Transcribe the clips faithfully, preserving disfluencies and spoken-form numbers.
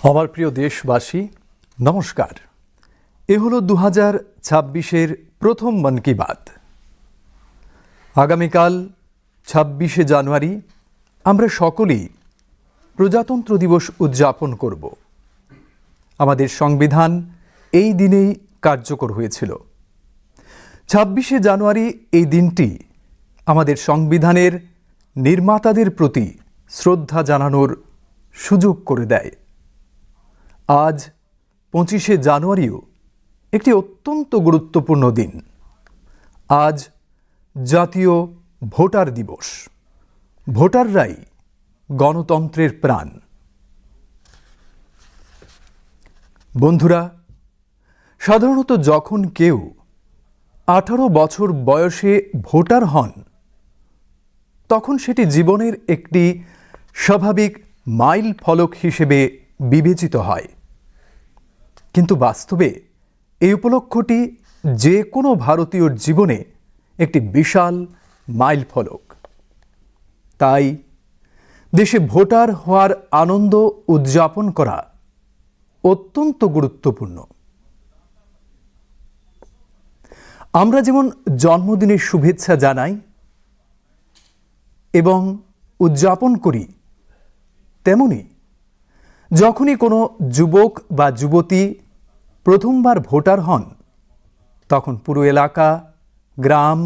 আমার প্রিয় দেশবাসী, নমস্কার। এ হলো দু হাজার ছাব্বিশের প্রথম মন কি বাত। আগামীকাল ছাব্বিশে জানুয়ারি আমরা সকলেই প্রজাতন্ত্র দিবস উদযাপন করব। আমাদের সংবিধান এই দিনেই কার্যকর হয়েছিল। ছাব্বিশে জানুয়ারি এই দিনটি আমাদের সংবিধানের নির্মাতাদের প্রতি শ্রদ্ধা জানানোর সুযোগ করে দেয়। আজ পঁচিশে জানুয়ারিও একটি অত্যন্ত গুরুত্বপূর্ণ দিন। আজ জাতীয় ভোটার দিবস। ভোটাররাই গণতন্ত্রের প্রাণ। বন্ধুরা, সাধারণত যখন কেউ আঠারো বছর বয়সে ভোটার হন, তখন সেটি জীবনের একটি স্বাভাবিক মাইল ফলক হিসেবে বিবেচিত হয়। কিন্তু বাস্তবে এই উপলক্ষটি যে কোনো ভারতীয়র জীবনে একটি বিশাল মাইল ফলক। তাই দেশে ভোটার হওয়ার আনন্দ উদযাপন করা অত্যন্ত গুরুত্বপূর্ণ। আমরা যেমন জন্মদিনের শুভেচ্ছা জানাই এবং উদযাপন করি, তেমনি যখনই কোনো যুবক বা যুবতী প্রথমবার ভোটার হন, তখন পুরো এলাকা, গ্রাম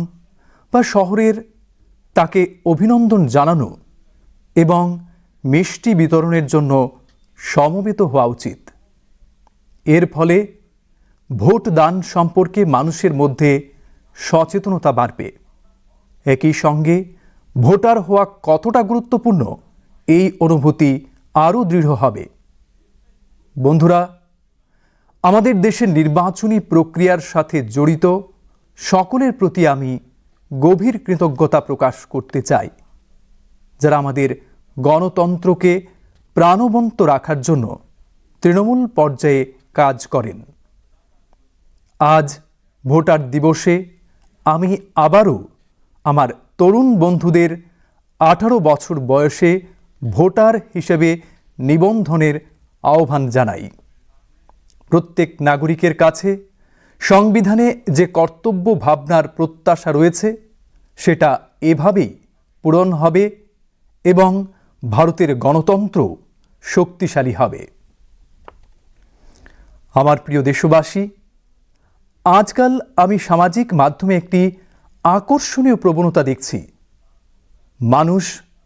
বা শহরের তাকে অভিনন্দন জানানো এবং মিষ্টি বিতরণের জন্য সমবেত হওয়া উচিত। এর ফলে ভোট দান সম্পর্কে মানুষের মধ্যে সচেতনতা বাড়বে। একই সঙ্গে ভোটার হওয়া কতটা গুরুত্বপূর্ণ, এই অনুভূতি আরও দৃঢ় হবে। বন্ধুরা, আমাদের দেশের নির্বাচনী প্রক্রিয়ার সাথে জড়িত সকলের প্রতি আমি গভীর কৃতজ্ঞতা প্রকাশ করতে চাই, যারা আমাদের গণতন্ত্রকে প্রাণবন্ত রাখার জন্য তৃণমূল পর্যায়ে কাজ করেন। আজ ভোটার দিবসে আমি আবারও আমার তরুণ বন্ধুদের আঠারো বছর বয়সে ভোটার হিসেবে নিবন্ধনের আহ্বান জানাই। প্রত্যেক নাগরিকের কাছে সংবিধানে যে কর্তব্য ভাবনার প্রত্যাশা রয়েছে, সেটা এভাবেই পূরণ হবে এবং ভারতের গণতন্ত্র শক্তিশালী হবে। আমার প্রিয় দেশবাসী, আজকাল আমি সামাজিক মাধ্যমে একটি আকর্ষণীয় প্রবণতা দেখছি। মানুষ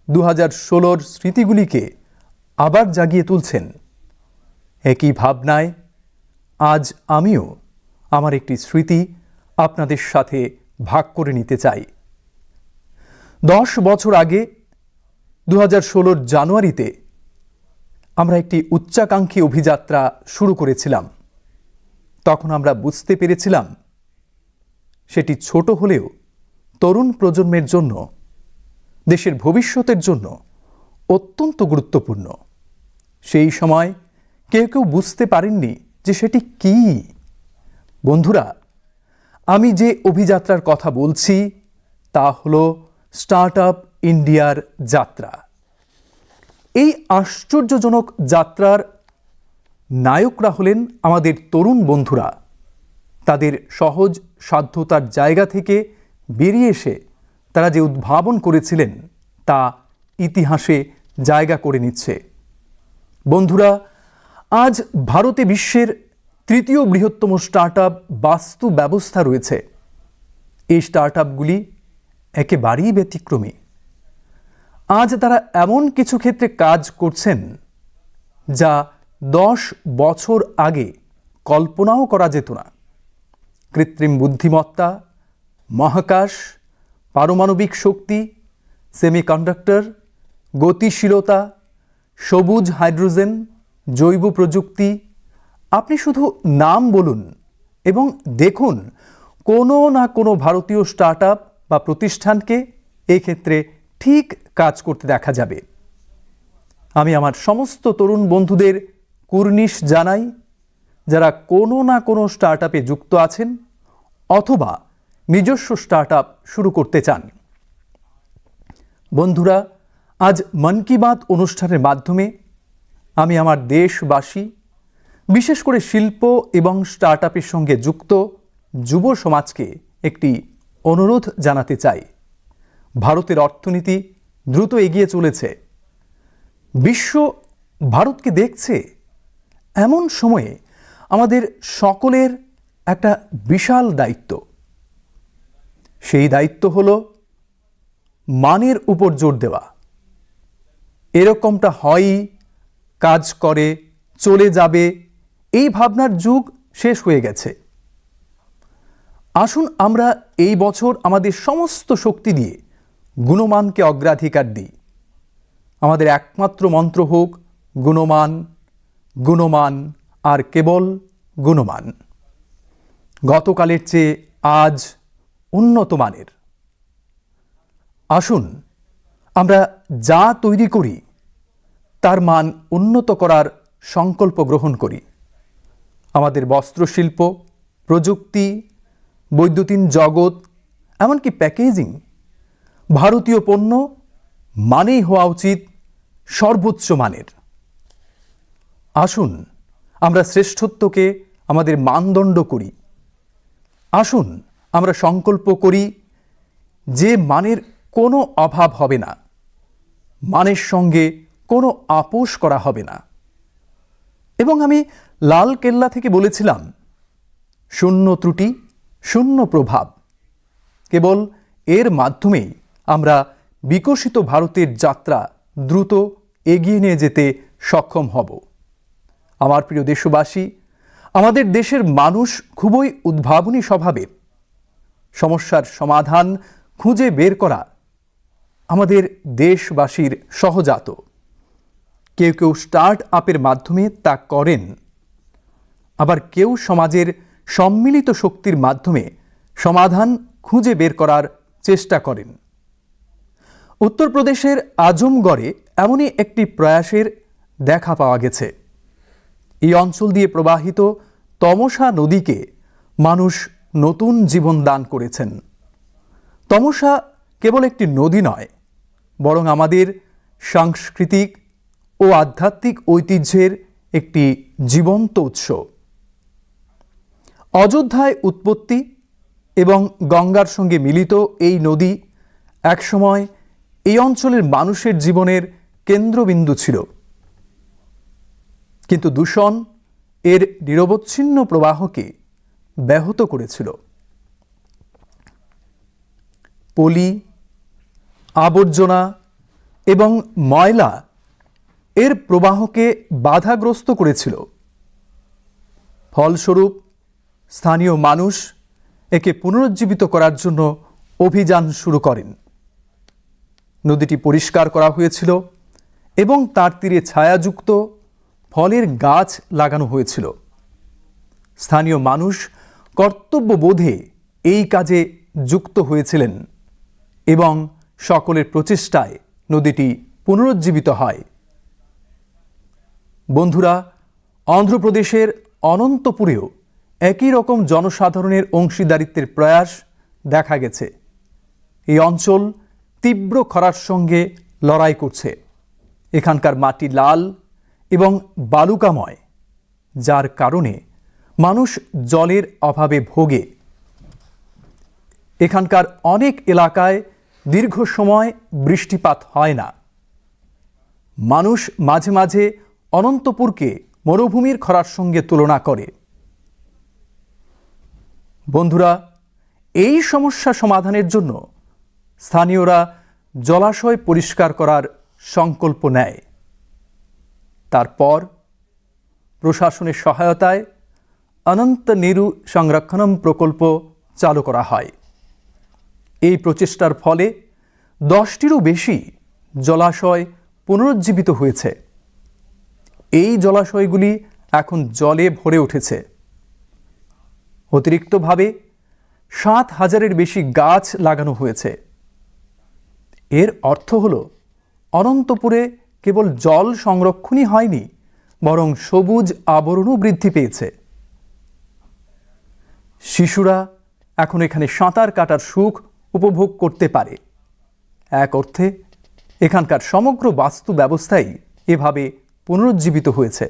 দু হাজার ষোলোর স্মৃতিগুলিকে আবার জাগিয়ে তুলছেন। একই ভাবনায় আজ আমিও আমার একটি স্মৃতি আপনাদের সাথে ভাগ করে নিতে চাই। দশ বছর আগে দু হাজার ষোলোর জানুয়ারিতে আমরা একটি উচ্চাকাঙ্ক্ষী অভিযাত্রা শুরু করেছিলাম। তখন আমরা বুঝতে পেরেছিলাম সেটি ছোট হলেও তরুণ প্রজন্মের জন্য, দেশের ভবিষ্যতের জন্য অত্যন্ত গুরুত্বপূর্ণ। সেই সময় কেউ কেউ বুঝতে পারেননি যে সেটি কী। বন্ধুরা, আমি যে অভিযাত্রার কথা বলছি তা হলো স্টার্ট আপ ইন্ডিয়ার যাত্রা। এই আশ্চর্যজনক যাত্রার নায়করা হলেন আমাদের তরুণ বন্ধুরা। তাদের সহজ সাধ্যতার জায়গা থেকে বেরিয়ে এসে তারা যে উদ্ভাবন করেছিলেন, তা ইতিহাসে জায়গা করে নিচ্ছে। বন্ধুরা, আজ ভারতে বিশ্বের তৃতীয় বৃহত্তম স্টার্ট আপ বাস্তু ব্যবস্থা রয়েছে। এই স্টার্ট আপগুলি একেবারেই ব্যতিক্রমী। আজ তারা এমন কিছু ক্ষেত্রে কাজ করছেন, যা দশ বছর আগে কল্পনাও করা যেত না। কৃত্রিম বুদ্ধিমত্তা, মহাকাশ, পারমাণবিক শক্তি, সেমিকন্ডাক্টর, গতিশীলতা, সবুজ হাইড্রোজেন, জৈব প্রযুক্তি। আপনি শুধু নাম বলুন এবং দেখুন, কোনো না কোনো ভারতীয় স্টার্ট আপ বা প্রতিষ্ঠানকে এই ক্ষেত্রে ঠিক কাজ করতে দেখা যাবে। আমি আমার সমস্ত তরুণ বন্ধুদের কুর্নিশ জানাই, যারা কোনো না কোনো স্টার্ট আপে যুক্ত আছেন অথবা নিজস্ব স্টার্ট আপ শুরু করতে চান। বন্ধুরা, আজ মন কি বাত অনুষ্ঠানের মাধ্যমে আমি আমার দেশবাসী, বিশেষ করে শিল্প এবং স্টার্টআপের সঙ্গে যুক্ত যুব সমাজকে একটি অনুরোধ জানাতে চাই। ভারতের অর্থনীতি দ্রুত এগিয়ে চলেছে। বিশ্ব ভারতকে দেখছে। এমন সময়ে আমাদের সকলের একটা বিশাল দায়িত্ব। সেই দায়িত্ব হলো মানের উপর জোর দেওয়া। এরকমটা হয়ই, কাজ করে, চলে যাবে, এই ভাবনার যুগ শেষ হয়ে গেছে। আসুন আমরা এই বছর আমাদের সমস্ত শক্তি দিয়ে গুণমানকে অগ্রাধিকার দিই। আমাদের একমাত্র মন্ত্র হোক গুণমান, গুণমান আর কেবল গুণমান। গতকালের চেয়ে আজ উন্নত মানের। আসুন আমরা যা তৈরি করি তার মান উন্নত করার সংকল্প গ্রহণ করি। আমাদের বস্ত্রশিল্প, প্রযুক্তি, বৈদ্যুতিন জগৎ, এমনকি প্যাকেজিং, ভারতীয় পণ্য মানেই হওয়া উচিত সর্বোচ্চ মানের। আসুন আমরা শ্রেষ্ঠত্বকে আমাদের মানদণ্ড করি। আসুন আমরা সংকল্প করি যে মানের কোনো অভাব হবে না, মানের সঙ্গে কোনো আপোষ করা হবে না। এবং আমি লাল কেল্লা থেকে বলেছিলাম, শূন্য ত্রুটি, শূন্য প্রভাব। কেবল এর মাধ্যমেই আমরা বিকশিত ভারতের যাত্রা দ্রুত এগিয়ে নিয়ে যেতে সক্ষম হব। আমার প্রিয় দেশবাসী, আমাদের দেশের মানুষ খুবই উদ্ভাবনী স্বভাবের। সমস্যার সমাধান খুঁজে বের করা আমাদের দেশবাসীর সহজাত। কেউ কেউ স্টার্ট আপের মাধ্যমে তা করেন, আবার কেউ সমাজের সম্মিলিত শক্তির মাধ্যমে সমাধান খুঁজে বের করার চেষ্টা করেন। উত্তরপ্রদেশের আজমগড়ে এমনই একটি প্রয়াসের দেখা পাওয়া গেছে। এই অঞ্চল দিয়ে প্রবাহিত তমসা নদীকে মানুষ নতুন জীবন দান করেছেন। তমসা কেবল একটি নদী নয়, বরং আমাদের সাংস্কৃতিক ও আধ্যাত্মিক ঐতিহ্যের একটি জীবন্ত উৎস। অযোধ্যায় উৎপত্তি এবং গঙ্গার সঙ্গে মিলিত এই নদী একসময় এই অঞ্চলের মানুষের জীবনের কেন্দ্রবিন্দু ছিল। কিন্তু দূষণ এর নিরবচ্ছিন্ন প্রবাহকে ব্যাহত করেছিল। পলি, আবর্জনা এবং ময়লা এর প্রবাহকে বাধাগ্রস্ত করেছিল। ফলস্বরূপ, স্থানীয় মানুষ একে পুনরুজ্জীবিত করার জন্য অভিযান শুরু করেন। নদীটি পরিষ্কার করা হয়েছিল এবং তার তীরে ছায়াযুক্ত ফলের গাছ লাগানো হয়েছিল। স্থানীয় মানুষ কর্তব্যবোধে এই কাজে যুক্ত হয়েছিলেন এবং সকলের প্রচেষ্টায় নদীটি পুনরুজ্জীবিত হয়। বন্ধুরা, অন্ধ্রপ্রদেশের অনন্তপুরেও একই রকম জনসাধারণের অংশীদারিত্বের প্রয়াস দেখা গেছে। এই অঞ্চল তীব্র খরার সঙ্গে লড়াই করছে। এখানকার মাটি লাল এবং বালুকাময়, যার কারণে মানুষ জলের অভাবে ভোগে। এখানকার অনেক এলাকায় দীর্ঘ সময় বৃষ্টিপাত হয় না। মানুষ মাঝে মাঝে অনন্তপুরকে মরুভূমির খরার সঙ্গে তুলনা করে। বন্ধুরা, এই সমস্যা সমাধানের জন্য স্থানীয়রা জলাশয় পরিষ্কার করার সংকল্প নেয়। তারপর প্রশাসনের সহায়তায় অনন্ত নিরু সংরক্ষণম প্রকল্প চালু করা হয়। এই প্রচেষ্টার ফলে দশটিরও বেশি জলাশয় পুনরুজ্জীবিত হয়েছে। এই জলাশয়গুলি এখন জলে ভরে উঠেছে। অতিরিক্তভাবে সাত হাজারের বেশি গাছ লাগানো হয়েছে। এর অর্থ হলো, অনন্তপুরে কেবল জল সংরক্ষণই হয়নি, বরং সবুজ আবরণও বৃদ্ধি পেয়েছে। শিশুরা এখন এখানে সাঁতার কাটার সুখ উপভোগ করতে পারে। এক অর্থে এখানকার সমগ্র বাস্তু ব্যবস্থাই এভাবে পুনরুজ্জীবিত হয়েছে।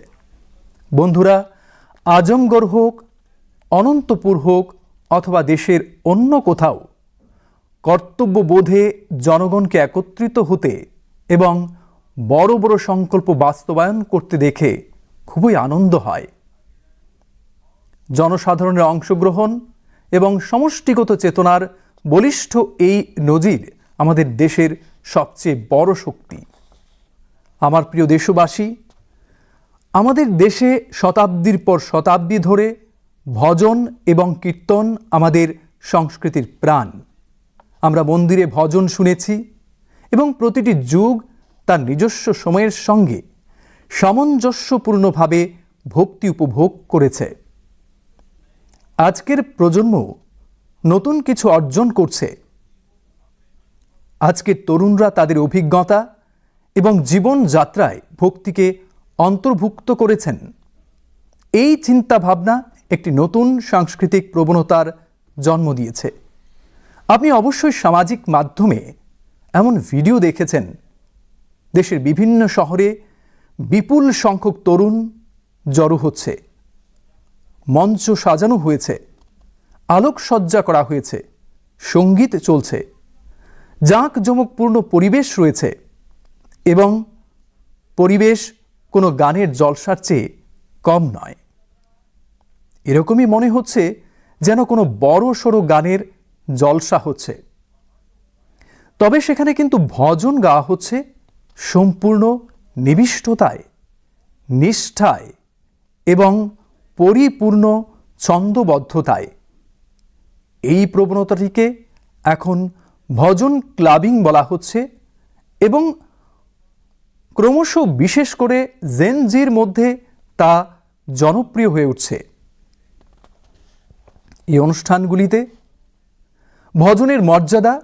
বন্ধুরা, আজমগড় হোক, অনন্তপুর হোক অথবা দেশের অন্য কোথাও, কর্তব্যবোধে জনগণকে একত্রিত হতে এবং বড় বড় সংকল্প বাস্তবায়ন করতে দেখে খুবই আনন্দ হয়। জনসাধারণের অংশগ্রহণ এবং সমষ্টিগত চেতনার বলিষ্ঠ এই নজির আমাদের দেশের সবচেয়ে বড় শক্তি। আমার প্রিয় দেশবাসী, আমাদের দেশে শতাব্দীর পর শতাব্দী ধরে ভজন এবং কীর্তন আমাদের সংস্কৃতির প্রাণ। আমরা মন্দিরে ভজন শুনেছি এবং প্রতিটি যুগ তার নিজস্ব সময়ের সঙ্গে সামঞ্জস্যপূর্ণভাবে ভক্তি উপভোগ করেছে। আজকের প্রজন্ম নতুন কিছু অর্জন করছে। আজকের তরুণরা তাদের অভিজ্ঞতা এবং জীবনযাত্রায় ভক্তিকে অন্তর্ভুক্ত করেছেন। এই চিন্তাভাবনা একটি নতুন সাংস্কৃতিক প্রবণতার জন্ম দিয়েছে। আপনি অবশ্যই সামাজিক মাধ্যমে এমন ভিডিও দেখেছেন, দেশের বিভিন্ন শহরে বিপুল সংখ্যক তরুণ জড়ো হচ্ছে, মঞ্চ সাজানো হয়েছে, আলোকসজ্জা করা হয়েছে, সঙ্গীত চলছে, জাঁকজমকপূর্ণ পরিবেশ রয়েছে এবং পরিবেশ কোনো গানের জলসার চেয়ে কম নয়। এরকমই মনে হচ্ছে যেন কোনো বড় সড়ো গানের জলসা হচ্ছে। তবে সেখানে কিন্তু ভজন গাওয়া হচ্ছে সম্পূর্ণ নিবিষ্টতায়, নিষ্ঠায় এবং পরিপূর্ণ ছন্দোবদ্ধতায়। এই প্রবণতাটিকে এখন ভজন ক্লাবিং বলা হচ্ছে এবং ক্রমশ, বিশেষ করে জেন জির মধ্যে, তা জনপ্রিয় হয়ে উঠছে। এই অনুষ্ঠানগুলিতে ভজনের মর্যাদা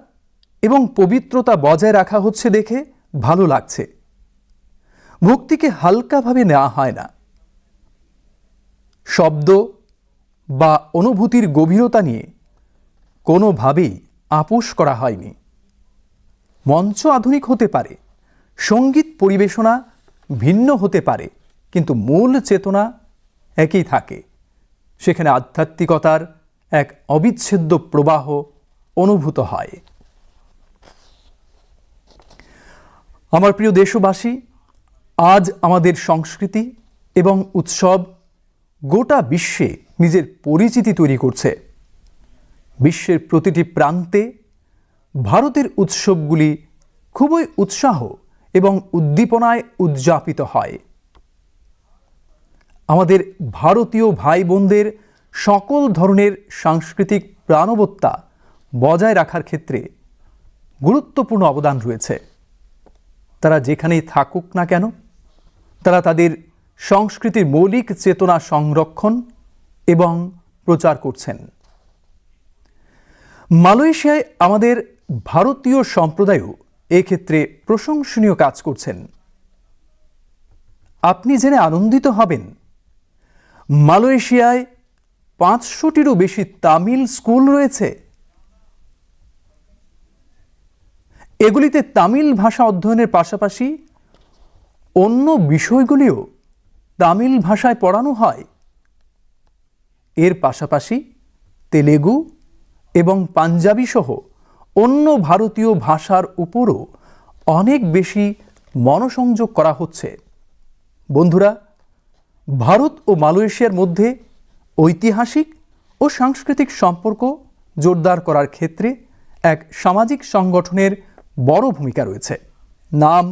এবং পবিত্রতা বজায় রাখা হচ্ছে দেখে ভালো লাগছে। ভক্তিকে হালকাভাবে নেওয়া হয় না। শব্দ বা অনুভূতির গভীরতা নিয়ে কোনোভাবেই আপোষ করা হয়নি। মঞ্চ আধুনিক হতে পারে, সঙ্গীত পরিবেশনা ভিন্ন হতে পারে, কিন্তু মূল চেতনা একই থাকে। সেখানে আধ্যাত্মিকতার এক অবিচ্ছেদ্য প্রবাহ অনুভূত হয়। আমার প্রিয় দেশবাসী, আজ আমাদের সংস্কৃতি এবং উৎসব গোটা বিশ্বে নিজের পরিচিতি তৈরি করছে। বিশ্বের প্রতিটি প্রান্তে ভারতের উৎসবগুলি খুবই উৎসাহ এবং উদ্দীপনায় উদযাপিত হয়। আমাদের ভারতীয় ভাই বোনদের সকল ধরনের সাংস্কৃতিক প্রাণবত্তা বজায় রাখার ক্ষেত্রে গুরুত্বপূর্ণ অবদান রয়েছে। তারা যেখানেই থাকুক না কেন, তারা তাদের সংস্কৃতির মৌলিক চেতনা সংরক্ষণ এবং প্রচার করছেন। মালয়েশিয়ায় আমাদের ভারতীয় সম্প্রদায়ও এক্ষেত্রে প্রশংসনীয় কাজ করছেন। আপনি জেনে আনন্দিত হবেন, মালয়েশিয়ায় পাঁচশোটিরও বেশি তামিল স্কুল রয়েছে। এগুলিতে তামিল ভাষা অধ্যয়নের পাশাপাশি অন্য বিষয়গুলিও তামিল ভাষায় পড়ানো হয়। এর পাশাপাশি তেলেগু এবং পাঞ্জাবি সহ অন্য ভারতীয় ভাষার উপরও অনেক বেশি মনোসংযোগ করা হচ্ছে। বন্ধুরা, ভারত ও মালয়েশিয়ার মধ্যে ঐতিহাসিক ও সাংস্কৃতিক সম্পর্ক জোরদার করার ক্ষেত্রে এক সামাজিক সংগঠনের বড় ভূমিকা রয়েছে। নাম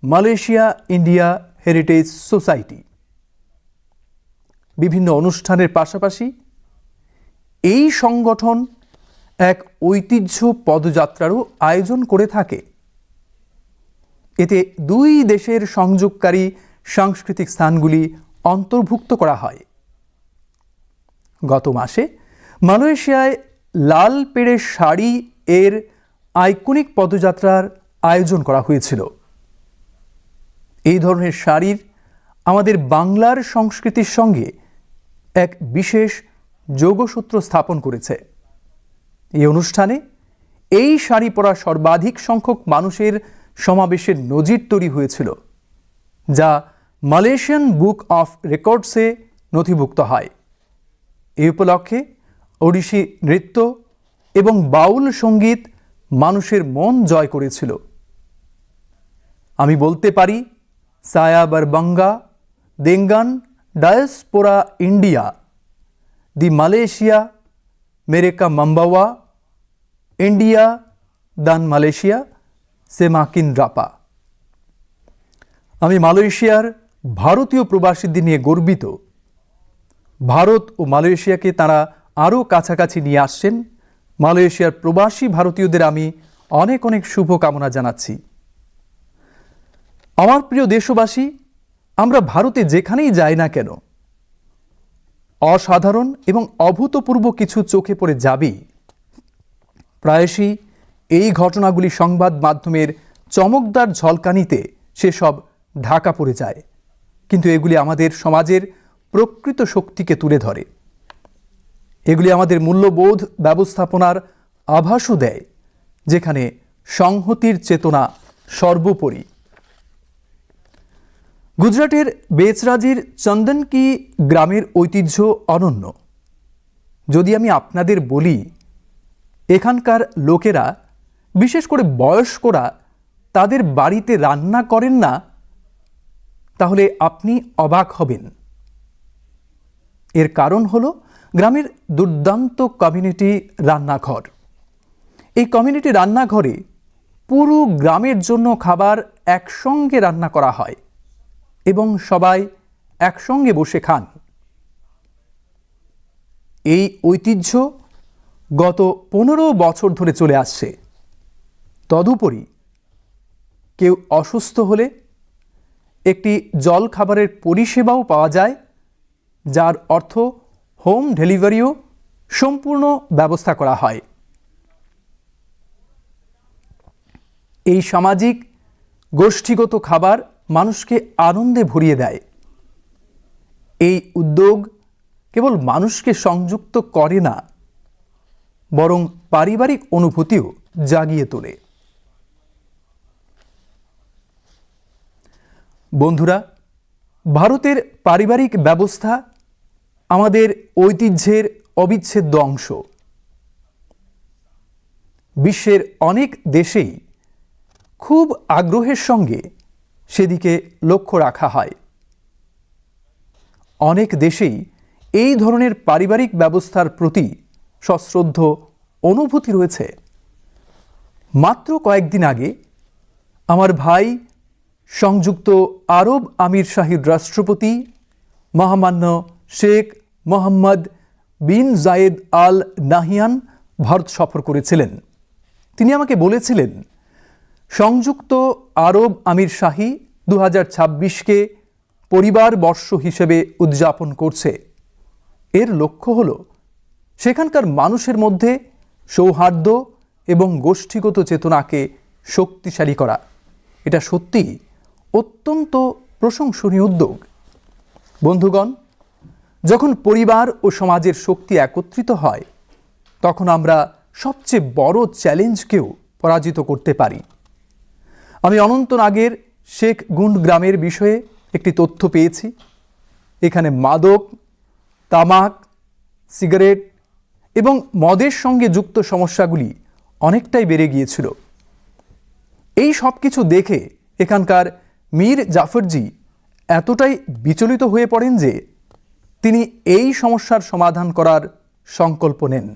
মালয়েশিয়া ইন্ডিয়া হেরিটেজ সোসাইটি। বিভিন্ন অনুষ্ঠানের পাশাপাশি এই সংগঠন এক ঐতিহ্য পদযাত্রারও আয়োজন করে থাকে। এতে দুই দেশের সংযোগকারী সাংস্কৃতিক স্থানগুলি অন্তর্ভুক্ত করা হয়। গত মাসে মালয়েশিয়ায় লাল পেড়ে শাড়ি এর আইকনিক পদযাত্রার আয়োজন করা হয়েছিল। এই ধরনের শাড়ির আমাদের বাংলার সংস্কৃতির সঙ্গে এক বিশেষ যোগসূত্র স্থাপন করেছে। এই অনুষ্ঠানে এই শাড়ি পরা সর্বাধিক সংখ্যক মানুষের সমাবেশের নজির তৈরি হয়েছিল, যা মালয়েশিয়ান বুক অফ রেকর্ডসে নথিভুক্ত হয়। এই উপলক্ষে ওড়িশি নৃত্য এবং বাউল সঙ্গীত মানুষের মন জয় করেছিল। আমি বলতে পারি, সায়া বারবাঙ্গা, দেঙ্গান, ডায়াসপোরা ইন্ডিয়া, দি মালয়েশিয়া, মেরেকা মাম্বাওয়া, ইন্ডিয়া, দান মালয়েশিয়া, সেমাকিন রাপা। আমি মালয়েশিয়ার ভারতীয় প্রবাসীদের নিয়ে গর্বিত। ভারত ও মালয়েশিয়াকে তারা আরও কাছাকাছি নিয়ে আসছেন। মালয়েশিয়ার প্রবাসী ভারতীয়দের আমি অনেক অনেক শুভকামনা জানাচ্ছি। আমার প্রিয় দেশবাসী, আমরা ভারতে যেখানেই যাই না কেন, অসাধারণ এবং অভূতপূর্ব কিছু চোখে পড়ে যাবেই। প্রায়শই এই ঘটনাগুলি সংবাদ মাধ্যমের চমকদার ঝলকানিতে সেসব ঢাকা পড়ে যায়, কিন্তু এগুলি আমাদের সমাজের প্রকৃত শক্তিকে তুলে ধরে। এগুলি আমাদের মূল্যবোধ ব্যবস্থাপনার আভাসও দেয়, যেখানে সংহতির চেতনা সর্বোপরি। গুজরাটের বেচরাজির চন্দনকি গ্রামের ঐতিহ্য অনন্য। যদি আমি আপনাদের বলি, এখানকার লোকেরা, বিশেষ করে বয়স্করা, তাদের বাড়িতে রান্না করেন না, তাহলে আপনি অবাক হবেন। এর কারণ হলো গ্রামের দুর্দান্ত কমিউনিটি রান্নাঘর। এই কমিউনিটি রান্নাঘরে পুরো গ্রামের জন্য খাবার একসঙ্গে রান্না করা হয় এবং সবাই একসঙ্গে বসে খান। এই ঐতিহ্য গত পনেরো বছর ধরে চলে আসছে। তদুপরি কেউ অসুস্থ হলে একটি জলখাবারের পরিষেবাও পাওয়া যায়, যার অর্থ হোম ডেলিভারিও সম্পূর্ণ ব্যবস্থা করা হয়। এই সামাজিক গোষ্ঠীগত খাবার মানুষকে আনন্দে ভরিয়ে দেয়। এই উদ্যোগ কেবল মানুষকে সংযুক্ত করে না, বরং পারিবারিক অনুভূতিও জাগিয়ে তোলে। বন্ধুরা, ভারতের পারিবারিক ব্যবস্থা আমাদের ঐতিহ্যের অবিচ্ছেদ্য অংশ। বিশ্বের অনেক দেশেই খুব আগ্রহের সঙ্গে সেদিকে লক্ষ্য রাখা হয়। অনেক দেশেই এই ধরনের পারিবারিক ব্যবস্থার প্রতি সশ্রদ্ধ অনুভূতি রয়েছে। মাত্র কয়েকদিন আগে আমার ভাই সংযুক্ত আরব আমির শাহীর রাষ্ট্রপতি মহামান্য শেখ মোহাম্মদ বিন জায়েদ আল নাহিয়ান ভারত সফর করেছিলেন। তিনি আমাকে বলেছিলেন, সংযুক্ত আরব আমির শাহী দু হাজার ছাব্বিশকে পরিবার বর্ষ হিসেবে উদযাপন করছে। এর লক্ষ্য হল সেখানকার মানুষের মধ্যে সৌহার্দ্য এবং গোষ্ঠীগত চেতনাকে শক্তিশালী করা। এটা সত্যিই অত্যন্ত প্রশংসনীয় উদ্যোগ। বন্ধুগণ, যখন পরিবার ও সমাজের শক্তি একত্রিত হয়, তখন আমরা সবচেয়ে বড় চ্যালেঞ্জকেও পরাজিত করতে পারি। আমি অনন্তনাগের শেখ গুন্ড গ্রামের বিষয়ে একটি তথ্য পেয়েছি। এখানে মাদক, তামাক, সিগারেট এবং মদের সঙ্গে যুক্ত সমস্যাগুলি অনেকটাই বেড়ে গিয়েছিল। এই সব কিছু দেখে এখানকার মীর জাফরজি এতটাই বিচলিত হয়ে পড়েন যে তিনি এই সমস্যার সমাধান করার সংকল্প নেন।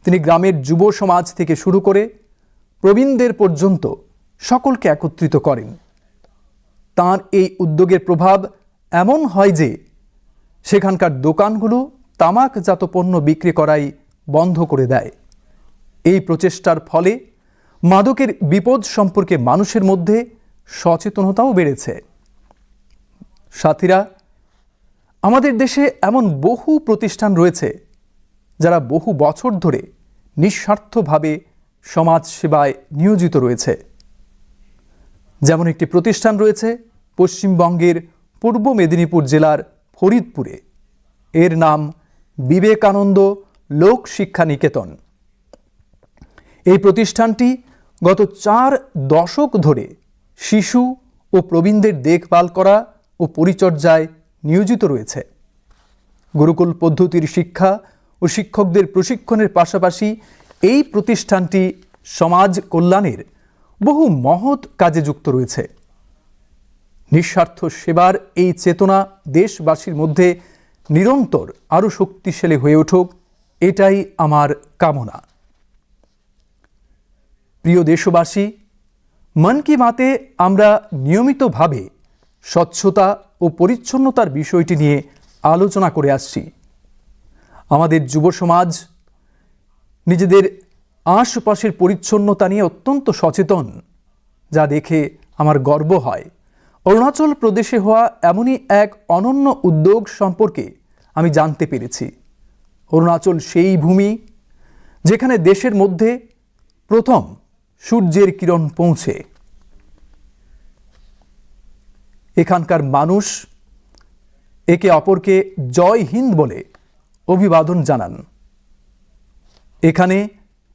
তিনি গ্রামের যুব সমাজ থেকে শুরু করে প্রবীণদের পর্যন্ত সকলকে একত্রিত করেন। তাঁর এই উদ্যোগের প্রভাব এমন হয় যে সেখানকার দোকানগুলো তামাকজাত পণ্য বিক্রি করাই বন্ধ করে দেয়। এই প্রচেষ্টার ফলে মাদকের বিপদ সম্পর্কে মানুষের মধ্যে সচেতনতাও বেড়েছে। সাথীরা, আমাদের দেশে এমন বহু প্রতিষ্ঠান রয়েছে, যারা বহু বছর ধরে নিঃস্বার্থভাবে সমাজ সেবায় নিয়োজিত রয়েছে। যেমন একটি প্রতিষ্ঠান রয়েছে পশ্চিমবঙ্গের পূর্ব মেদিনীপুর জেলার ফরিদপুরে, এর নাম বিবেকানন্দ লোক শিক্ষা নিকেতন। এই প্রতিষ্ঠানটি গত চার দশক ধরে শিশু ও প্রবীণদের দেখভাল করা ও পরিচর্যায় নিয়োজিত রয়েছে। গুরুকুল পদ্ধতির শিক্ষা ও শিক্ষকদের প্রশিক্ষণের পাশাপাশি এই প্রতিষ্ঠানটি সমাজ কল্যাণের বহু মহৎ কাজে যুক্ত রয়েছে। নিঃস্বার্থ সেবার এই চেতনা দেশবাসীর মধ্যে নিরন্তর আরও শক্তিশালী হয়ে উঠুক, এটাই আমার কামনা। প্রিয় দেশবাসী, মন কি বাতে আমরা নিয়মিতভাবে স্বচ্ছতা ও পরিচ্ছন্নতার বিষয়টি নিয়ে আলোচনা করে আসছি। আমাদের যুব সমাজ নিজেদের আশপাশের পরিচ্ছন্নতা নিয়ে অত্যন্ত সচেতন, যা দেখে আমার গর্ব হয়। অরুণাচল প্রদেশে হওয়া এমনই এক অনন্য উদ্যোগ সম্পর্কে আমি জানতে পেরেছি। অরুণাচল সেই ভূমি, যেখানে দেশের মধ্যে প্রথম সূর্যের কিরণ পৌঁছে। এখানকার মানুষ একে অপরকে জয় হিন্দ বলে অভিবাদন জানান। এখানে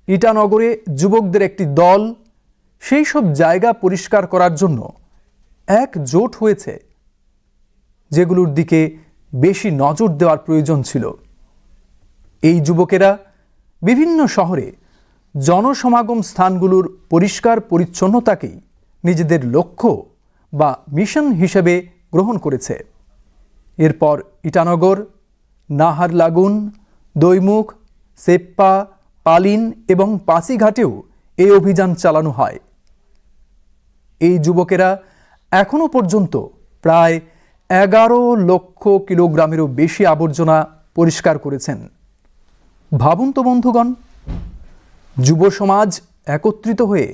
ইটানগরে যুবকদের একটি দল সেই সব জায়গা পরিষ্কার করার জন্য একজোট হয়েছে, যেগুলোর দিকে বেশি নজর দেওয়ার প্রয়োজন ছিল। এই যুবকেরা বিভিন্ন শহরে জনসমাগম স্থানগুলোর পরিষ্কার পরিচ্ছন্নতাকেই নিজেদের লক্ষ্য বা মিশন হিসেবে গ্রহণ করেছে। এরপর ইটানগর, নাহারলাগুন, দৈমুখ, সেপ্পা, পালিন এবং পাসিঘাটেও এই অভিযান চালানো হয়। এই যুবকেরা এখনও পর্যন্ত প্রায় এগারো লক্ষ কিলোগ্রামেরও বেশি আবর্জনা পরিষ্কার করেছেন। ভাবুন তো বন্ধুগণ, যুব সমাজ একত্রিত হয়ে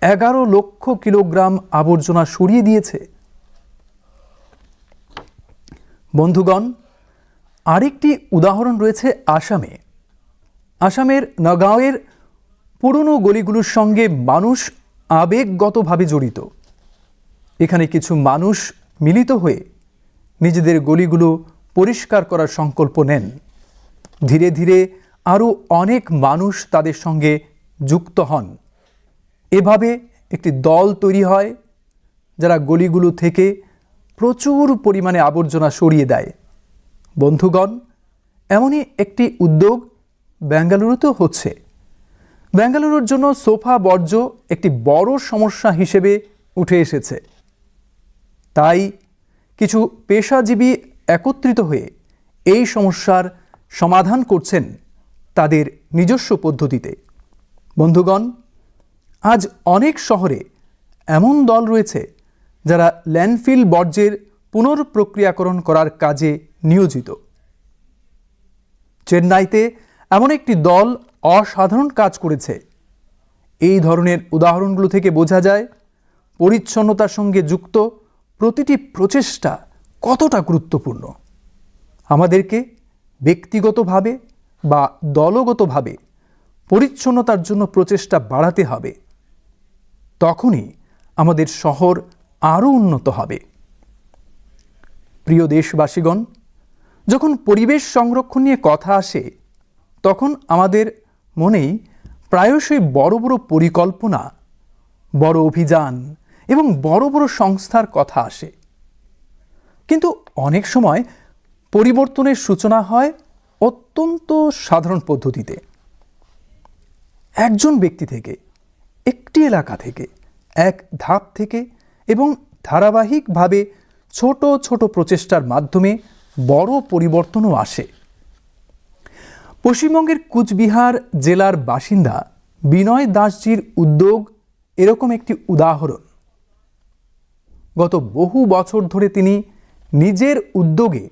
এগারো লক্ষ কিলোগ্রাম আবর্জনা সরিয়ে দিয়েছে। বন্ধুগণ, আরেকটি উদাহরণ রয়েছে আসামে। আসামের নগাঁওয়ের পুরনো গলিগুলোর সঙ্গে মানুষ আবেগগতভাবে জড়িত। এখানে কিছু মানুষ মিলিত হয়ে নিজেদের গলিগুলো পরিষ্কার করার সংকল্প নেন। ধীরে ধীরে আরও অনেক মানুষ তাদের সঙ্গে যুক্ত হন। এভাবে একটি দল তৈরি হয়, যারা গলিগুলো থেকে প্রচুর পরিমাণে আবর্জনা সরিয়ে দেয়। বন্ধুগণ, এমনই একটি উদ্যোগ বেঙ্গালুরুতেও হচ্ছে। বেঙ্গালুরুর জন্য সোফা বর্জ্য একটি বড় সমস্যা হিসেবে উঠে এসেছে। তাই কিছু পেশাজীবী একত্রিত হয়ে এই সমস্যার সমাধান করছেন তাদের নিজস্ব পদ্ধতিতে। বন্ধুগণ, আজ অনেক শহরে এমন দল রয়েছে, যারা ল্যান্ডফিল বর্জ্যের পুনর্প্রক্রিয়াকরণ করার কাজে নিয়োজিত। চেন্নাইতে এমন একটি দল অসাধারণ কাজ করেছে। এই ধরনের উদাহরণগুলো থেকে বোঝা যায় পরিচ্ছন্নতার সঙ্গে যুক্ত প্রতিটি প্রচেষ্টা কতটা গুরুত্বপূর্ণ। আমাদেরকে ব্যক্তিগতভাবে বা দলগতভাবে পরিচ্ছন্নতার জন্য প্রচেষ্টা বাড়াতে হবে। তখনই আমাদের শহর আরও উন্নত হবে। প্রিয় দেশবাসীগণ, যখন পরিবেশ সংরক্ষণ নিয়ে কথা আসে, তখন আমাদের মনেই প্রায়শই বড় বড় পরিকল্পনা, বড় অভিযান এবং বড় বড় সংস্থার কথা আসে। কিন্তু অনেক সময় পরিবর্তনের সূচনা হয় অত্যন্ত সাধারণ পদ্ধতিতে। একজন ব্যক্তি থেকে, একটি এলাকা থেকে, এক ধাপ থেকে এবং ধারাবাহিকভাবে ছোট ছোট প্রচেষ্টার মাধ্যমে বড় পরিবর্তনও আসে। পশ্চিমবঙ্গের কুচবিহার জেলার বাসিন্দা বিনয় দাসজির উদ্যোগ এরকম একটি উদাহরণ। গত বহু বছর ধরে তিনি নিজের উদ্যোগে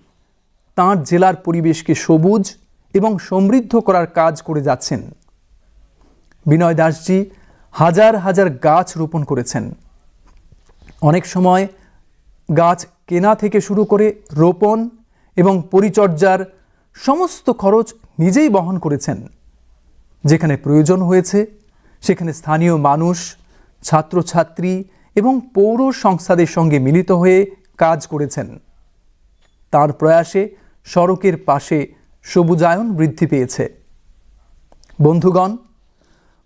তাঁর জেলার পরিবেশকে সবুজ এবং সমৃদ্ধ করার কাজ করে যাচ্ছেন। বিনয় দাসজি হাজার হাজার গাছ রোপণ করেছেন। অনেক সময় গাছ কেনা থেকে শুরু করে রোপণ এবং পরিচর্যার সমস্ত খরচ নিজেই বহন করেছেন। যেখানে প্রয়োজন হয়েছে, সেখানে স্থানীয় মানুষ, ছাত্রছাত্রী এবং পৌর সংস্থাদের সঙ্গে মিলিত হয়ে কাজ করেছেন। তার প্রয়াসে সড়কের পাশে সবুজায়ন বৃদ্ধি পেয়েছে। বন্ধুগণ,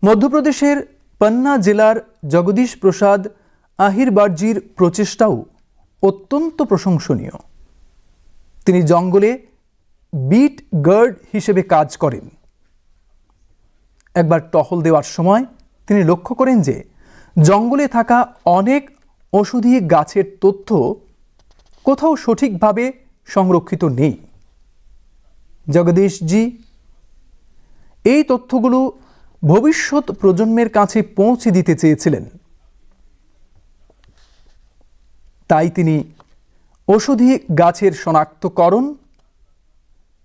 মধ্যপ্রদেশের পান্না জেলার জগদীশ প্রসাদ আহির বার্জির প্রচেষ্টাও অত্যন্ত প্রশংসনীয়। তিনি জঙ্গলে বিট গার্ড হিসেবে কাজ করেন। একবার টহল দেওয়ার সময় তিনি লক্ষ্য করেন যে জঙ্গলে থাকা অনেক ঔষধি গাছের তথ্য কোথাও সঠিকভাবে সংরক্ষিত নেই। জগদীশজি এই তথ্যগুলো ভবিষ্যৎ প্রজন্মের কাছে পৌঁছে দিতে চেয়েছিলেন। তাই তিনি ঔষধি গাছের শনাক্তকরণ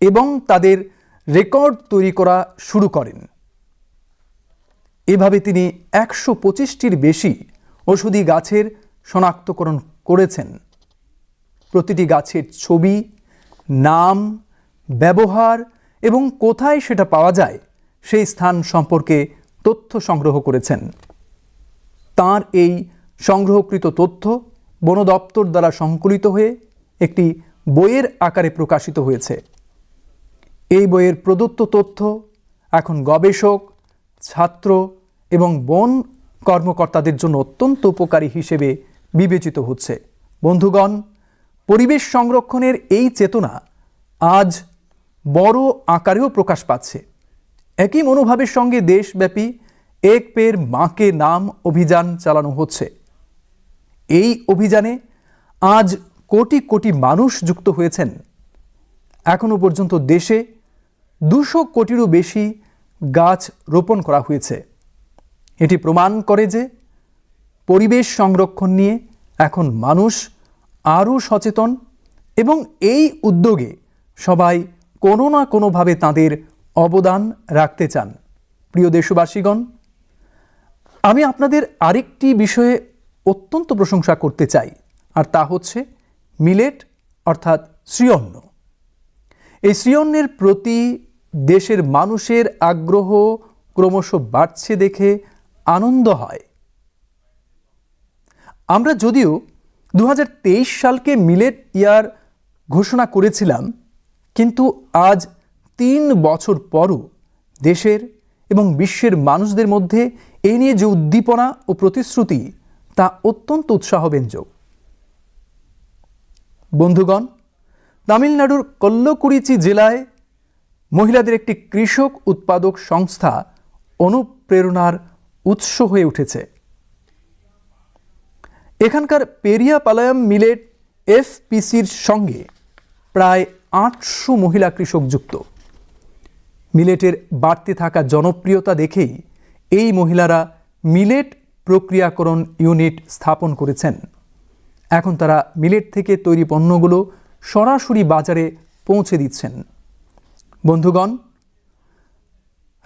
এবং তাদের রেকর্ড তৈরি করা শুরু করেন। এভাবে তিনি একশো পঁচিশটির বেশি ঔষধি গাছের শনাক্তকরণ করেছেন। প্রতিটি গাছের ছবি, নাম, ব্যবহার এবং কোথায় সেটা পাওয়া যায়, সেই স্থান সম্পর্কে তথ্য সংগ্রহ করেছেন। তার এই সংগ্রহকৃত তথ্য বন দপ্তর দ্বারা সংকলিত হয়ে একটি বইয়ের আকারে প্রকাশিত হয়েছে। এই বইয়ের প্রদত্ত তথ্য এখন গবেষক, ছাত্র এবং বন কর্মকর্তাদের জন্য অত্যন্ত উপকারী হিসেবে বিবেচিত হচ্ছে। বন্ধুগণ, পরিবেশ সংরক্ষণের এই চেতনা আজ বড় আকারেও প্রকাশ পাচ্ছে। একই মনোভাবের সঙ্গে দেশব্যাপী এক পেড় মা কে নাম অভিযান চালানো হচ্ছে। এই অভিযানে আজ কোটি কোটি মানুষ যুক্ত হয়েছেন। এখনো পর্যন্ত দেশে দুশো কোটিরও বেশি গাছ রোপণ করা হয়েছে। এটি প্রমাণ করে যে পরিবেশ সংরক্ষণ নিয়ে এখন মানুষ আরও সচেতন এবং এই উদ্যোগে সবাই কোনো না কোনোভাবে তাঁদের অবদান রাখতে চান। প্রিয় দেশবাসীগণ, আমি আপনাদের আরেকটি বিষয়ে অত্যন্ত প্রশংসা করতে চাই, আর তা হচ্ছে মিলেট অর্থাৎ শ্রীঅন্ন। এই শ্রীঅন্নের প্রতি দেশের মানুষের আগ্রহ ক্রমশ বাড়ছে দেখে আনন্দ হয়। আমরা যদিও দু হাজার তেইশ সালকে মিলেট ইয়ার ঘোষণা করেছিলাম, কিন্তু আজ তিন বছর পরও দেশের এবং বিশ্বের মানুষদের মধ্যে এই নিয়ে যে উদ্দীপনা ও প্রতিশ্রুতি, তা অত্যন্ত উৎসাহব্যঞ্জক। বন্ধুগণ, তামিলনাড়ুর কল্লকুরিচি জেলায় মহিলাদের একটি কৃষক উৎপাদক সংস্থা অনুপ্রেরণার উৎস হয়ে উঠেছে। এখানকার পেরিয়া পালায়াম মিলেট এফপিসির সঙ্গে প্রায় আটশো মহিলা কৃষক যুক্ত। মিলেটের বাড়তে থাকা জনপ্রিয়তা দেখেই এই মহিলারা মিলেট প্রক্রিয়াকরণ ইউনিট স্থাপন করেছেন। এখন তারা মিলেট থেকে তৈরি পণ্যগুলো সরাসরি বাজারে পৌঁছে দিচ্ছেন। বন্ধুগণ,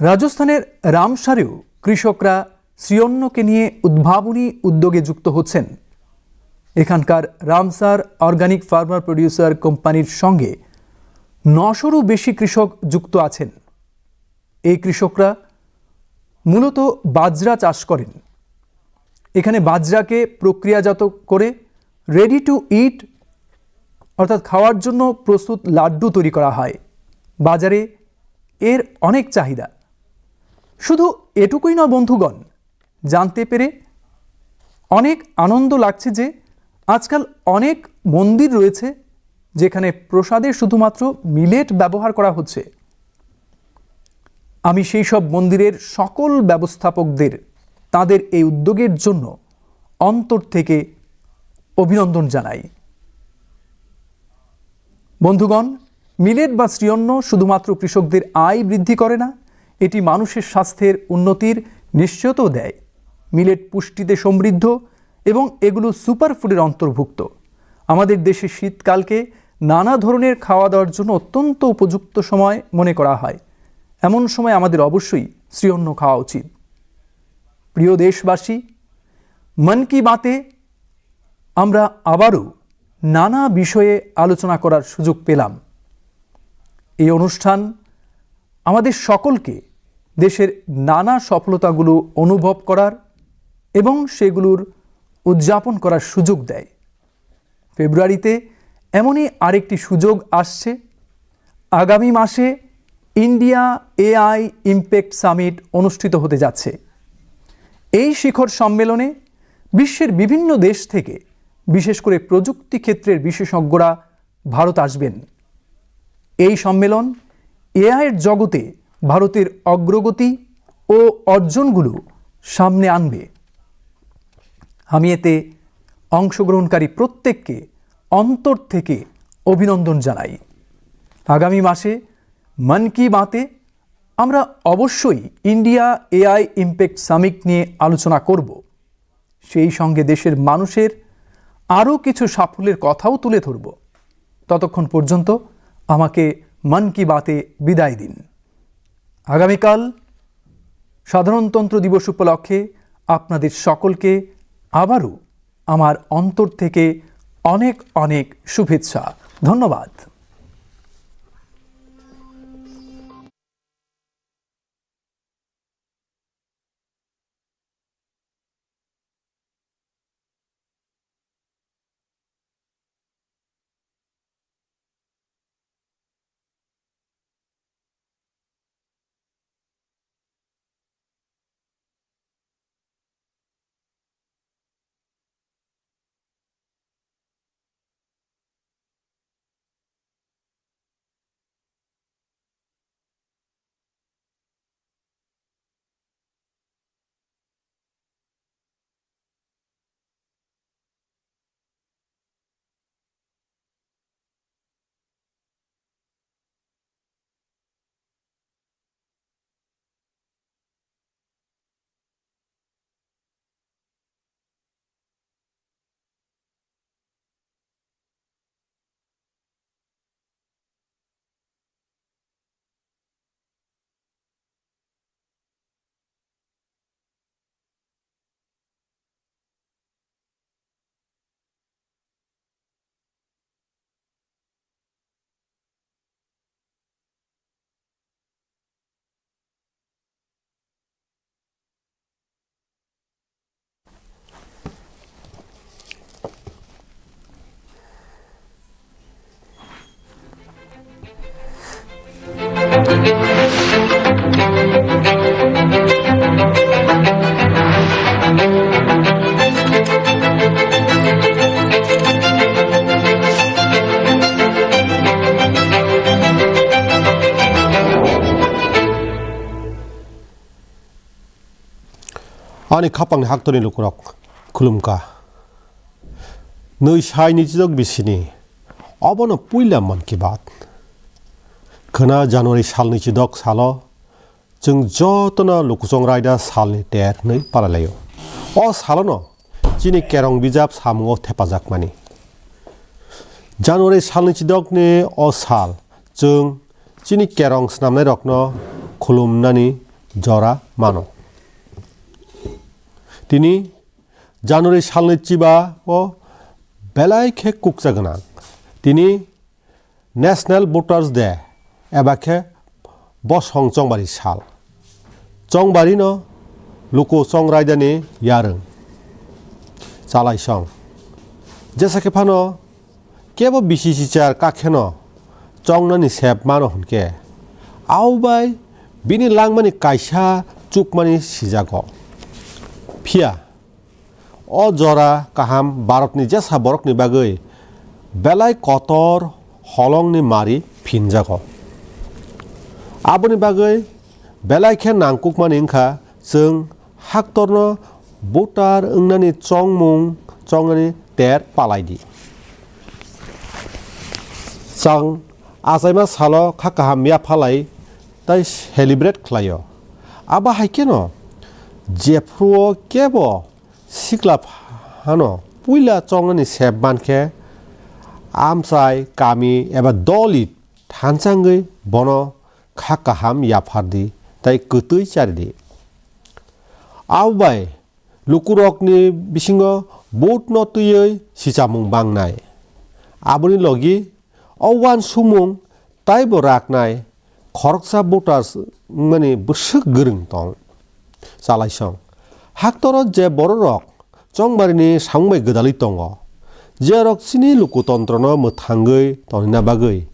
রাজস্থানের রামসারেও কৃষকরা শ্রীঅন্নকে নিয়ে উদ্ভাবনী উদ্যোগে যুক্ত হচ্ছেন। এখানকার রামসার অর্গানিক ফার্মার প্রডিউসার কোম্পানির সঙ্গে নশোরও বেশি কৃষক যুক্ত আছেন। এই কৃষকরা মূলত বাজরা চাষ করেন। এখানে বাজরাকে প্রক্রিয়াজাত করে রেডি টু ইট অর্থাৎ খাওয়ার জন্য প্রস্তুত লাড্ডু তৈরি করা হয়। বাজারে এর অনেক চাহিদা। শুধু এটুকুই নয় বন্ধুগণ, জানতে পেরে অনেক আনন্দ লাগছে যে আজকাল অনেক মন্দির রয়েছে যেখানে প্রসাদে শুধুমাত্র মিলেট ব্যবহার করা হচ্ছে। আমি সেই সব মন্দিরের সকল ব্যবস্থাপকদের তাদের এই উদ্যোগের জন্য অন্তর থেকে অভিনন্দন জানাই। বন্ধুগণ, মিলেট বা শ্রীঅন্ন শুধুমাত্র কৃষকদের আয় বৃদ্ধি করে না, এটি মানুষের স্বাস্থ্যের উন্নতির নিশ্চয়তাও দেয়। মিলেট পুষ্টিতে সমৃদ্ধ এবং এগুলো সুপারফুডের অন্তর্ভুক্ত। আমাদের দেশে শীতকালকে নানা ধরনের খাওয়া দাওয়ার জন্য অত্যন্ত উপযুক্ত সময় মনে করা হয়। এমন সময় আমাদের অবশ্যই শ্রীঅন্ন খাওয়া উচিত। প্রিয় দেশবাসী, মন কি বাতে আমরা আবারও নানা বিষয়ে আলোচনা করার সুযোগ পেলাম। এই অনুষ্ঠান আমাদের সকলকে দেশের নানা সফলতাগুলো অনুভব করার এবং সেগুলোর উদযাপন করার সুযোগ দেয়। ফেব্রুয়ারিতে এমনই আরেকটি সুযোগ আসছে। আগামী মাসে ইন্ডিয়া এআই ইম্প্যাক্ট সামিট অনুষ্ঠিত হতে যাচ্ছে। এই শিখর সম্মেলনে বিশ্বের বিভিন্ন দেশ থেকে, বিশেষ করে প্রযুক্তি ক্ষেত্রের বিশেষজ্ঞরা ভারত আসবেন। এই সম্মেলন এআইয়ের জগতে ভারতের অগ্রগতি ও অর্জনগুলো সামনে আনবে। আমি এতে অংশগ্রহণকারী প্রত্যেককে অন্তর থেকে অভিনন্দন জানাই। আগামী মাসে মন কি বাতে আমরা অবশ্যই ইন্ডিয়া এআই ইম্প্যাক্ট সামিট নিয়ে আলোচনা করব। সেই সঙ্গে দেশের মানুষের আরও কিছু সাফল্যের কথাও তুলে ধরব। ততক্ষণ পর্যন্ত আমাকে মন কি বাতে বিদায় দিন। আগামীকাল সাধারণতন্ত্র দিবস উপলক্ষে আপনাদের সকলকে আবারও আমার অন্তর থেকে অনেক অনেক শুভেচ্ছা। ধন্যবাদ। Ani khapangni haktorni lukurok khulumkha. Nwi sai nwi chidok bisini. Obono puila Mann Ki Baat. Khwna January salni chidok salo chwng jotono lukuchong raida salni ter hwnwi palailaio. O salono chini kerong bijap samungo thepajakmani. January salni chidokni o sal chwng chini kerong snamnairokno khulumnani jora mano. Tini January salni chiba o belai khe kuksa gwnang. Tini National Voters Day eba khe bosong chongbari sal. Chongbarino luku chongraidani yarwng chalaisong. Jesa khe phano kebo bisi sichar kakheno chongnani sep mano hwnkhe, au bai bini langmani kaisa chukmani sijago. Phiya o jora kaham Bharatni jesa borokni bagwi belai kotor holongni mari phinjago. Aboni bagwi belai khe nangkukmani wngkha chwng haktorno voter wngnani chongmung chongnani ter palai di. Chwng achaima salo kha kaham yaphalai tei celebrate khlaio. Abo hai kheno jephruo kebo sikla phano puila chongnani sep mankhe amchai, kami eba doli thansa wngwi bono kha kaham yaphar di tei kwtwi chari di. Abo bai lukurokni bisingo vote no twiwi sichamung bangnai. Aboni logi o uansukmung taibo raknai khoroksa voters wngmani bwswk gwrwng tong. Chalaisong. Haktoro je bororok chongbarini samung bai gwdalwi tongo, jerok chini lukutontrono mwthangwi tonina bagwi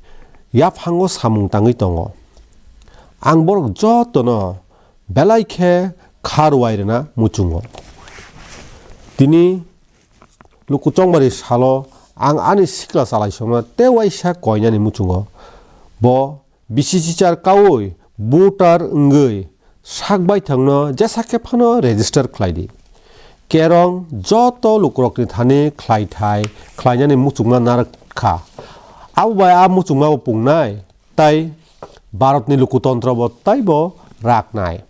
yaphango samung tangwi tongo. Ang borok jotono belai khe kha rwai rwna muchungo. Tini luku chongbari salo ang ani sikla chalaisongno tei waisa koinani muchungo. Bo bisi chichar kaui voter wngwi sak baithangno jesa khe phano register khlai di. Kerong joto lukurokni thani khlaithai khlainani muchungma narwk kha. Abo bai a muchungma bo pungnai tei Bharatni lukutontro bo taibo raknai.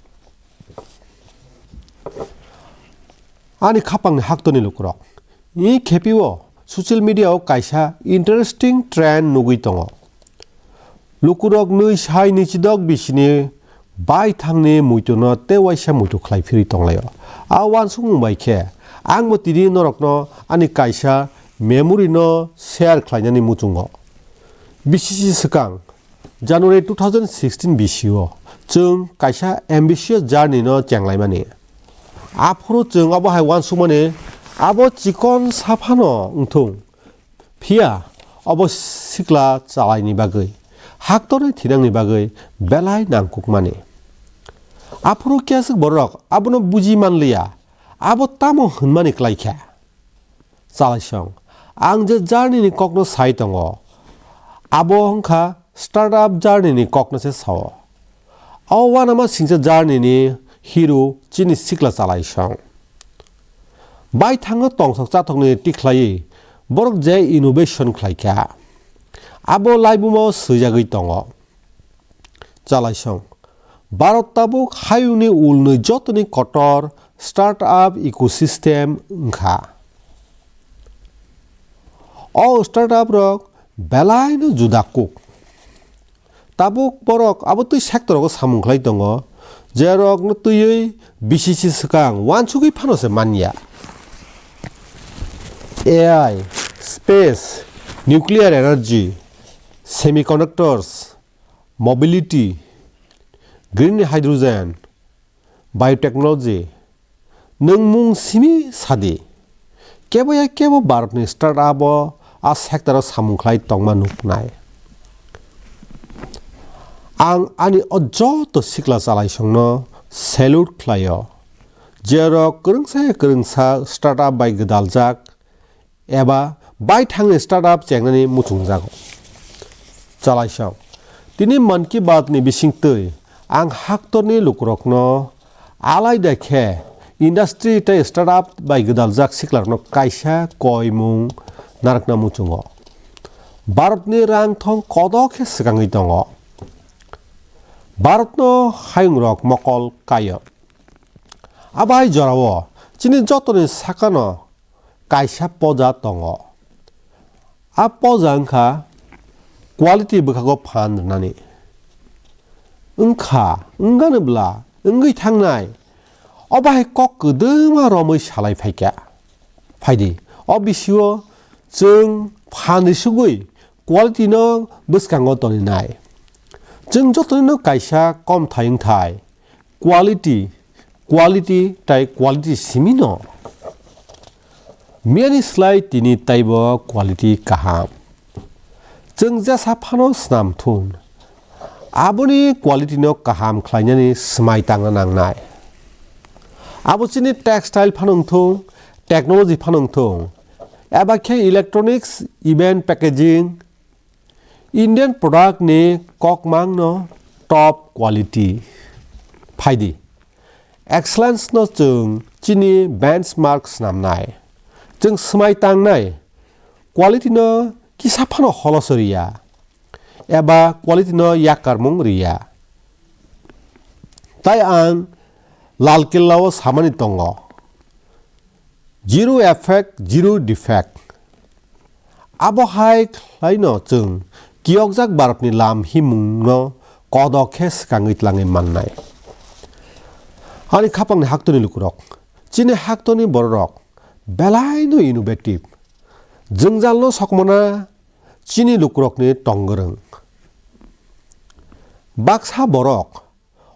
Ani khapangni haktorni lukurok. Ni khepio social media o kaisa interesting trend nugwi tongo. Lukurok nwi sai nwichidok bisini baithangni muitu no tei waisa muitu khlai phirwi tonglaio. A uansukmung bai khe, ang bo tini norokno ani kaisa memory no share khlainani muchungo. Bisi swkang, January two thousand sixteen bisio chwng kaisa ambitious journey no chenglaimani. Aphuru chwng abo hai uansukmani abo chikon saphano wngthung. Phiya abo sikla chalaini bagwi, haktorni thinangni bagwi belai nangkukmani. Aphuru keswk borok abono buji manliya, abo tamo hwnmani klaikha? Chalaisong, ang je journey ni kokno sai tongo, abo wngkha startup journey ni kokno se sao. O uanama singcha journey ni hero chini sikla chalaisong. Baithango tongsok chathokni tikhlaiwi borok je innovation khlaikha, abo laibumao swijagwi tongo. Chalaisong, Bharat tabuk hayungni ulnwi jotoni kotor startup ecosystem wngkha. O startup rok belaino juda kuk. Tabuk borok abo twi sector rogo samung khlai tongo, je rokno twiwi bisi swkang uansugwi phano se manya. A I, space, nuclear energy, semiconductors, mobility, green hydrogen, biotechnology, nwng mung simi sadi. Kebo ya kebo Bharatni startup o a sector o samung khlai tongma nuknai. Ang ani o joto sikla chalaisongno salute khlaio, jerok kwrwngsa ya kwrwngsa startup bai gwdaljak eba baithangni startup chengnani muchungjago. Chalaisong, tini Mann Ki Baat ni bisingtwi ang haktorni lukurokno alaida khe industry tei startup bai gwdaljak siklarokno kaisa koimung narwkna muchungo. Bharatni rangthong kodok khe swkangwi tongo. Bharatno hayungrok mokol kaio. Abai jorao chini jotoni sakano kaisa poja tongo. A poja wngkha quality bwkhago phan rwnani. Wngkha, wngani bwla, wngwi thangnai. Obo hai kok kwdwma romwi salai phaikha. Phaidi, o bisio chwng phan risugwi quality no bwskango toninai. Chwng jotono kaisa kom thai wngthai. Quality, quality tei quality simi no. Miyani slai tini taibo quality kaham. Chwng jesa phano snam thun. Aboni quality no kaham khlainani swmai tangna nangnai. Abo chini textile phano wngthung, technology phano wngthung, eba khe electronics, even packaging, Indian product ni kokmang no top quality. Phaidi, excellence no chwng chini benchmark snamnai. Chwng swmai tangnai, quality no kisa phano holoso riya, eba quality no yakarmung riya. Tai ang Lal Killa o samani tongo, "Zero effect, zero defect." Abo hai khlaino chwng kiyokjak Bharatni lam himungno kodok khe swkangwi tlangwi mannai. Ani khapangni haktorni lukurok, chini haktorni bororok belaino innovative. Jwngjalno sokmana chini lukurokni tongwrwng. Baksa borok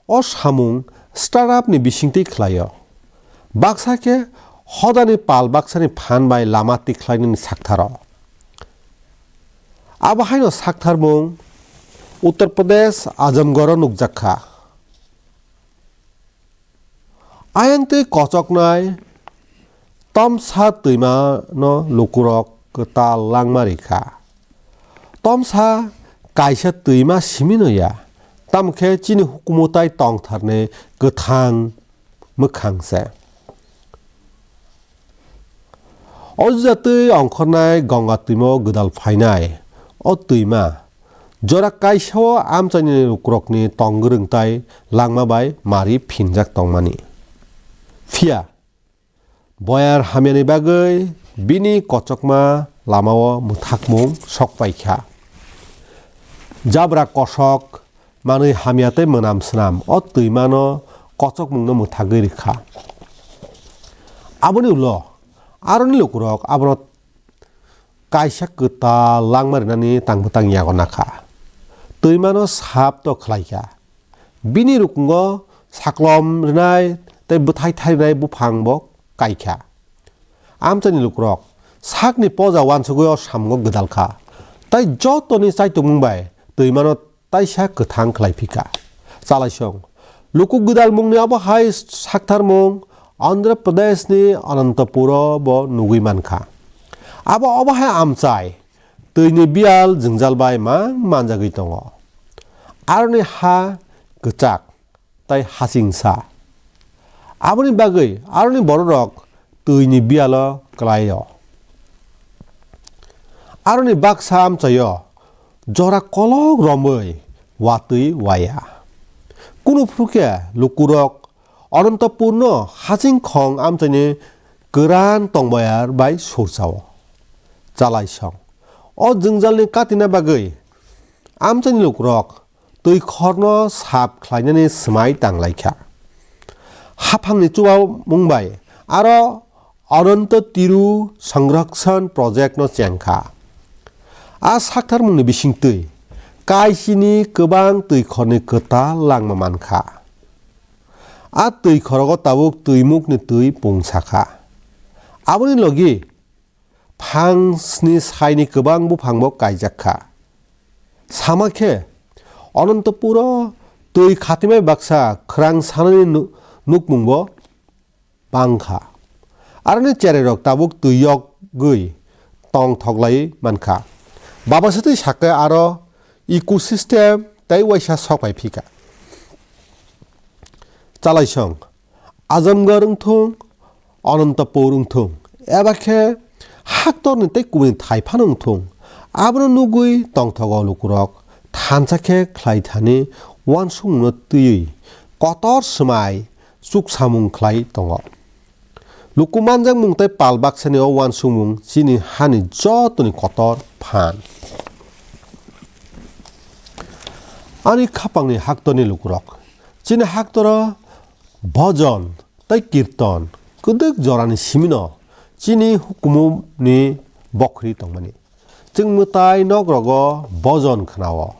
o samung startup ni bisingtwi khlaio. Baksa khe hodani pal baksani phan bai lama tikhlainani saktharo. Abo haino saktharmung Uttar Pradesh, Azamgarh o nukjak kha. Ayang tei kochoknai Tomsa twima no lukurok kwtal langma rikha. Tomsa kaisa twima simino ya, tamo khe chini hukumu tai tongtharni kwthang mwkhang se. O juda twi ongkhornai Ganga twimo gwdal phainai o twima jora kaisa o amchaini lukurokni tong gwrwng tai langma bai mari phinjak tongmani. Phiya boyar hamyani bagwi bini kochokma lamao mwthakmung sok paikha. Jabra kosok manwi hamya tei mwnam swnam o twimano kochokmungno mwthagwi rikha. Aboni ulo aroni lukurok abono kaisa kwtal langma rinani tang bwtang yago nakha. Twimano sap to khlaikha. Bini rukungo saklom rinai tei bwthai thai rinai buphang bo kaikha. Amchaini lukurok sakni poja uansugwi o samungo gwdalkha, tei jotoni chaitumung bai twimano taisa kwthang khlai phika. Chalaisong. Luku gwdalmungni obo hai saktharmung Andhra Pradeshni Anantapuro bo nugwi mankha. Abo obo hai amchai twini biyal jwngjal bai mang manjagwi tongo. Aroni ha kwchak tei hasingsa. Aboni bagwi aroni bororok twini biyalo kwlaio. Aroni baksa amchaio jora kolok romwi watwi waya. Kunu phuru khe lukurok Anantapurno hasing khong amchaini kwran tongbayar bai surchao. Chalaisong. O jwngjalni katina bagwi amchaini lukurok twi khorno sap khlainani swmai tanglaikha. Haphangni chubamung bai aro Ananta Tiru Sanrakshan Project no chengkha. A saktharmungni bisingtwi kaisini kwbang twi khorni kwtal langma mankha. A twi khorogo tabuk twimukni twi pungsakha. Aboni logi phang sni saini kwbang buphangbo kaijakha. Sama khe, Anantapuro twi khatimai baksa khwrang sanani nu-, nukmungbo bangkha. Aroni cherairok tabuk twi yogwi tongthoklai mankha. Babasatwi sakhe aro ecosystem tei waisa sok pai phika. Chalaisong, Azamgarh wngthung, Anantapur wngthung, eba khe haktorni tei kubuni thai phano wngthung, abono nugwi tongthogo lukurok thansa khe khlai thani uansukmungno twiwi kotor swmai chuksamung khlai tongo. Luku manjakmung tei pal baksani o uansukmung chini hani jotoni kotor phan. Ani khapangni haktorni lukurok, chini haktoro bhojon tei kirton kwdwk jorani simino chini hukumuni bokhri tongmani. Chwng mwtai nok rogo bojon khwnao.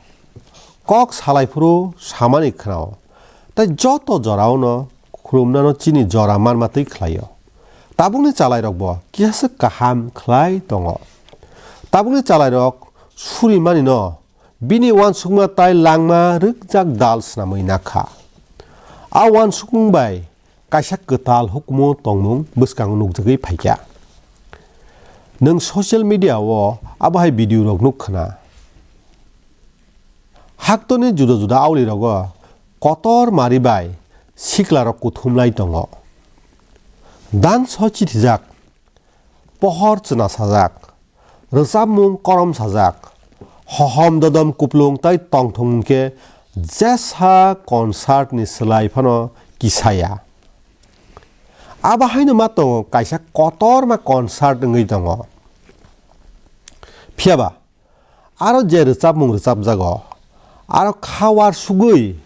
Kok salai phuru samani khwnao. Tei joto jorao no khulumnano chini jora manma twi khlaio. Tabukni chalairok bo kisa se kaham khlai tongo. Tabukni chalairok suri mani no bini uansukma tai langma rwkjak dal swnamwi nakha. A uansukmung bai kaisa kwtal hukumu tongmung bwskango nukjagwi phaikha. Nwng social media o abo hai video rok nuk khna. Haktorni juda juda auli rogo kotor mari bai sikla rok kuthum lai tongo. Dance o chithijak, pohor chwna sajak, rwchapmung korom sajak, hohom dodom kuplung tei tongthokmung khe jesa concert ni slai phano kisa ya. Abo haino ma tongo kaisa kotorma concert wngwi tongo. Phiya ba, aro je rwchapmung rwchapjago, aro kha war sugwi,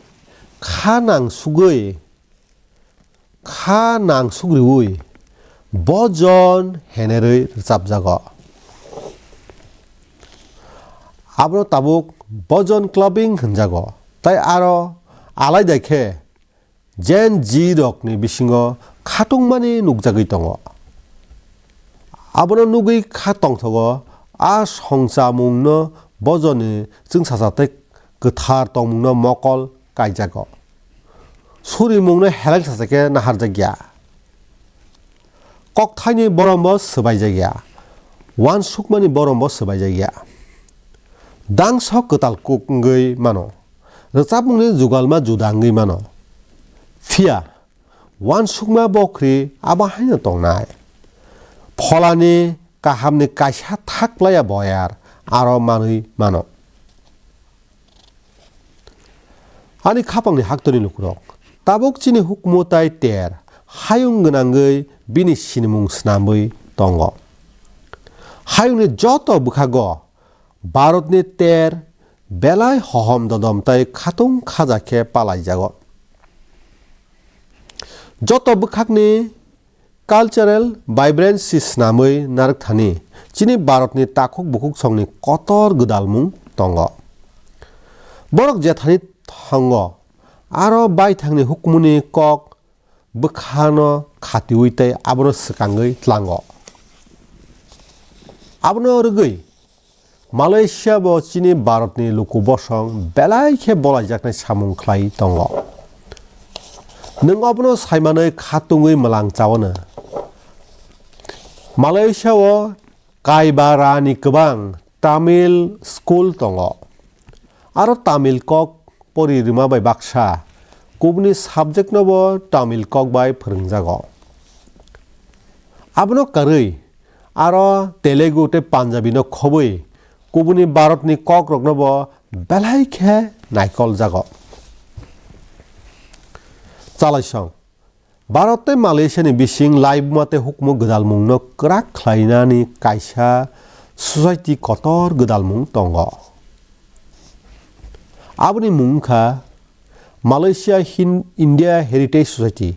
kha nang sugwi, kha nang sugriwi bojon henerwi rwchapjago. Abono tabuk bojon clubbing hwnjago, tei aro alaida khe Gen Z rokni bisingo khatungmani nukjagwi tongo. Abono nugwi kha tongthogo, a songchamungno bojoni chwngsacha tei kwthar tongmungno mokol kaijago. Surimungno heleng sacha khe naharjakya. Kokthaini borombo swbaijakya, uansukmani borombo swbaijakya. Dangso kwtal kuk wngwi mano, rwchapmungni jugalma juda wngwi mano. Phiya, uansukma bokhri abo haino tongnai. Pholani kahamni kaisa thak playa boyar aro manwi mano. Ani khapangni haktorni lukurok, tabuk chini hukumu tai ter, hayung gwnangwi bini sinimung snamwi tongo. Hayungni joto bwkhago Bharatni ter belai hohom dodom tai khatung khaja khe palaijago. Joto bwkhakni cultural vibrancy snamwi narwkthani chini Bharatni takhuk bukhuk songni kotor gwdalmung tongo. Borok jethani thango, aro baithangni hukumuni kok bwkhano khatiwi tei abono swkangwi tlango. Abono rwgwi Malaysia bo chini Bharatni luku bosong belai khe bolaijaknai samung khlai tongo. Nwng obono saimanwi khatungwi mwlang chawano. Malaysia o Kaibarani kwbang Tamil school tongo. Aro Tamil kok pori rwma bai baksa kubuni subject no bo Tamil kok bai phwrwngjago. Abono karwi aro Telugu tei Punjabi no khobwi kubuni Bharatni kok rokno bo belai khe naikol jago. Chalaisong, Bharat tei Malaysia ni bising laibuma tei hukumu gwdalmung no kwrak khlainani kaisa society kotor gwdalmung tongo. Aboni mung wngkha Malaysia Hin-, India Heritage Society.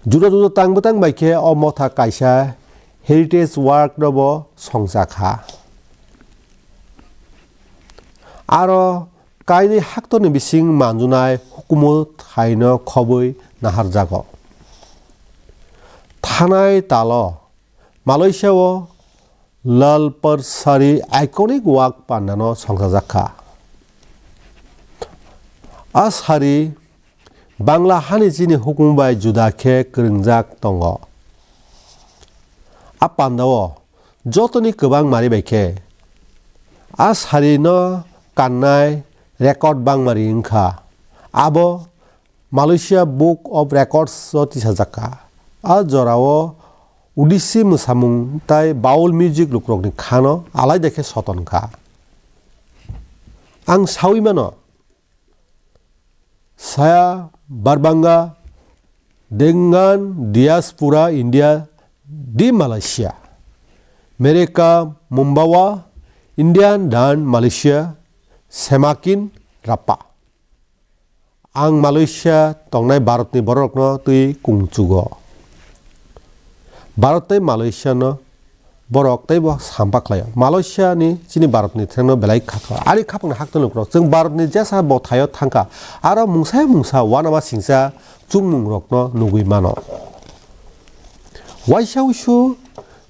Juda juda tang bwtang bai khe o motha kaisa heritage work no bo songcha kha. Aro kainwi haktorni bising manjunai hukumu thaino khobwi naharjago. Thanai talo Malaysia o Lalparsari iconic wak pandano songchajak kha. A sari Bangla hani chini hukumu bai juda khe kwrwngjak tongo. A pandao jotoni kwbang mari bai khe a sari no kannai record bangmari wngkha. Abo Malaysia Book of Records o tisajak kha. A jorao Odissi mwsamung tai Baul music lukurokni khano alaida khe soton kha. Ang saui mano, saya Barbanga dengan diaspora India di Malaysia. Mereka membawa Indian dan Malaysia semakin rapat. Ang Malaysia tongnai Bharatni bororokno twi kungchugo. Bharat tei Malaysiano borok teibo sampa khlaio. Malaysiani chini Bharatni threngno belai kha kha. Ani khapangni haktorni lukurok chwng Bharatni jesa bothaio thangkha, aro mungsa mungsa uanama singcha chukmungrokno nugwi mano. Waisa uisu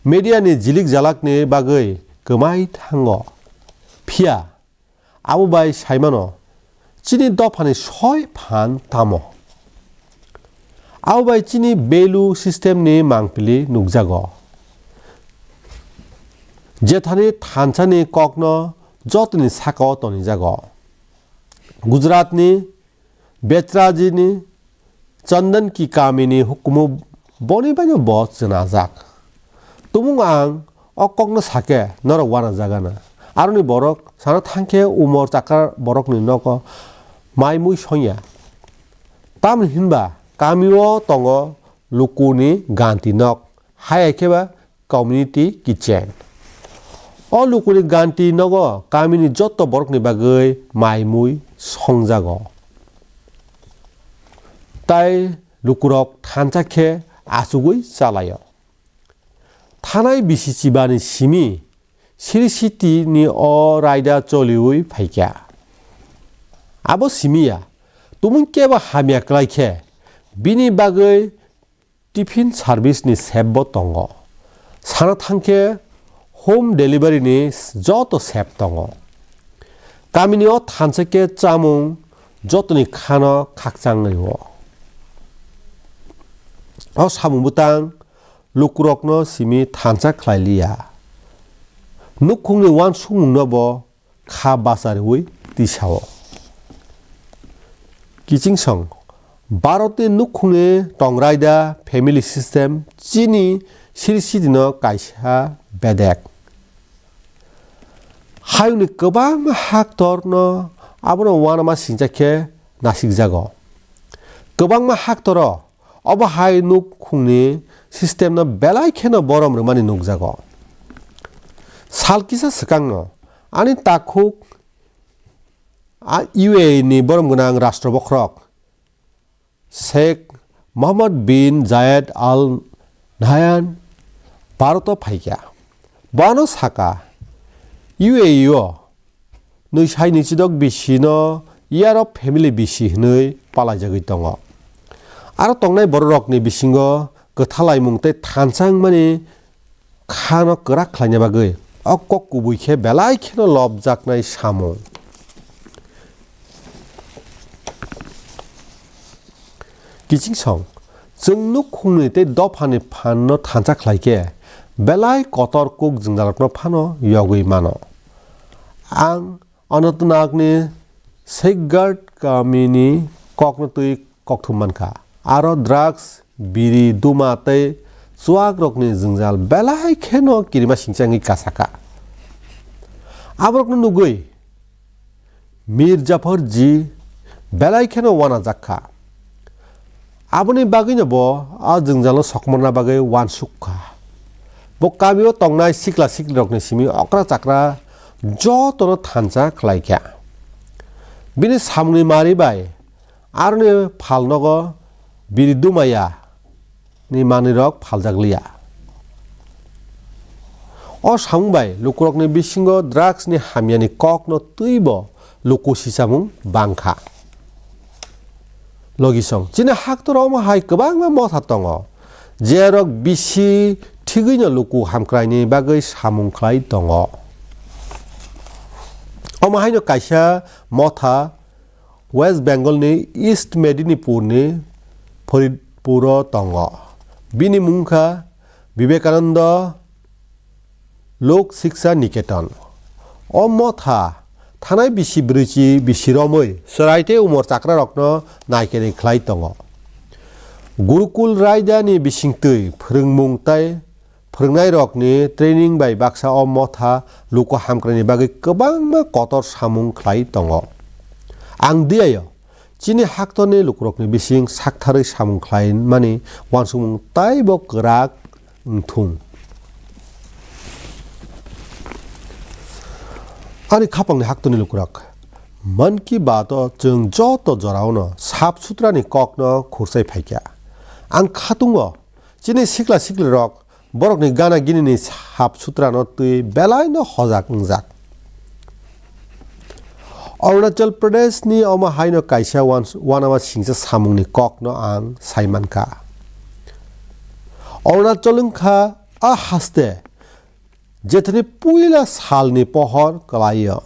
mediani jilik jalakni bagwi kwmai thango. Phiya Abo bai sai mano, chini dophani soi phan tamo? Abo bai chini value system ni mangpili nukjago. Jethani thansa ni kokno jotoni sakao tonijago. Gujarat ni Betraji ni Chandan ki kamini hukumu boni baino bo chwnajak. Tumung ang o kokno sake norok uanajagana. Aroni borok sana thangkhe umor chakar borokni nogo mai mui songya. Tamni hinba kamio tongo lukuni ganti nok, haya khe ba community kitchen. O lukuni ganti nogo kamini jotto borokni bagwi mai mui songjago. Tai lukurok thansa khe achugwi chalaio. Thanai bisi chibani simi Sri Siti ni o raida choliwi phaikha. Abo simi ya, tumung kebo hamya kwlai khe bini bagwi tiffin service ni sep bo tongo. Sana thangkhe home delivery ni joto sep tongo. Kamini o thansa khe chamung jotoni khano khakchang rio. O samung bwtang lukurokno simi thansa khlai liya. Nukhungni uansukmungno bo kha bachariui tisao. Kichingsong, Bharatni nukhungni tongraida family system chini siri sirino kaisa bedek. Hayungni kwbangma haktorno abono uanama singcha khe nasikjago. Kwbangma haktoro obo hai nukhungni systemno belai kheno borom rwmani nukjago. Sal kisa swkangno ani takhuk a U A E ni borom gwnang rashtra bokhorok Sheikh Mohammed bin Zayed Al Nahyan Bharoto phaikha. Bono sakha, U A E o nwi sai nwi chidok bisi no Year of Family bisi hwnwi palaijagwi tongo. Aro tongnai bororokni bisingo kwthalaimung tei thansa wngmani khano kwrak khlaina bagwi o kok kubui khe belai kheno lobjaknai samung. Kichingsong, chwng nukhungni tei dophani phanno thansa khlai khe belai kotor kuk jwngjalrokno phano yogwi mano. Ang Anantnagni Sikghat kamini kokno twi kokthum mankha. Aro drugs, biri, duma tei chuakrokni jwngjal belai kheno kirima singcha wngwi kasakha. Aborokno nugwi Mir Jafar ji belai kheno uanajakha. Aboni bagwino bo a jwngjalo sokmorna bagwi uansukha. Bo kamio tongnai sikla siklirokni simi okra chakra jotono thansa khlaikha. Bini samungni mari bai aroni phalnogo biri dumaya ni manwirok phaljak liya. O samung bai lukurokni bisingo drugs ni hamyani kokno twibo luku sichamung bangkha. Logisong, chini haktoro omo hai kwbangma motha tongo, jerok bisi thigwino luku hamkraini bagwi samung khlai tongo. Omo haino kaisa motha West Bengal ni East Medinipur ni Faridpur o tongo. Bini mung kha Vivekananda Lok Shiksha Niketan. O motha thanai bisi brwichi bisi romwi chwrai tei umor chakrarokno naikenwi khlai tongo. Gurukul raida ni bisingtwi phwrwngmung tei phwrwngnairokni training bai baksa o motha luku hamkraini bagwi kwbangma kotor samung khlai tongo. Ang diyaio chini haktorni lukurokni bising saktharwi samung khlaimani uansukmung taibo kwrak wngthung. Ani khapangni haktorni lukurok, Mann Ki Baat o chwng joto joraono sap sutrani kokno khursai phaikha. Ang khatungo chini sikla siklirok borokni gana ginini sap sutrano twi belaino hojak wngjak. Arunachal Pradesh ni omo haino kaisa wan-, wanama singcha samungni kokno ang sai mankha. Arunachal wngkha a haste jethani puila salni pohor kwlaio.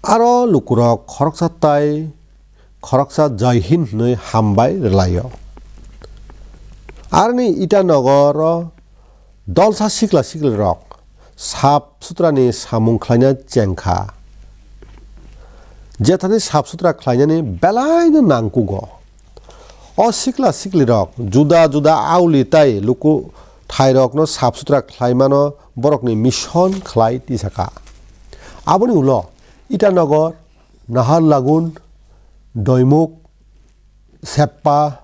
Aro lukurok khoroksa tai khoroksa Jai Hind hwnwi hambai rwlaio. Aroni Itanogoro dolsa sikla siklirok sap sutrani samung khlaina chengkha. Jethani sap sutra khlainani belaino nangkugo. O sikla siklirok juda juda auli tai luku thairokno sap sutra khlaimano borokni mission khlai tisakha. Aboni ulo Itanagar, Naharlagun, Doimukh, Seppa,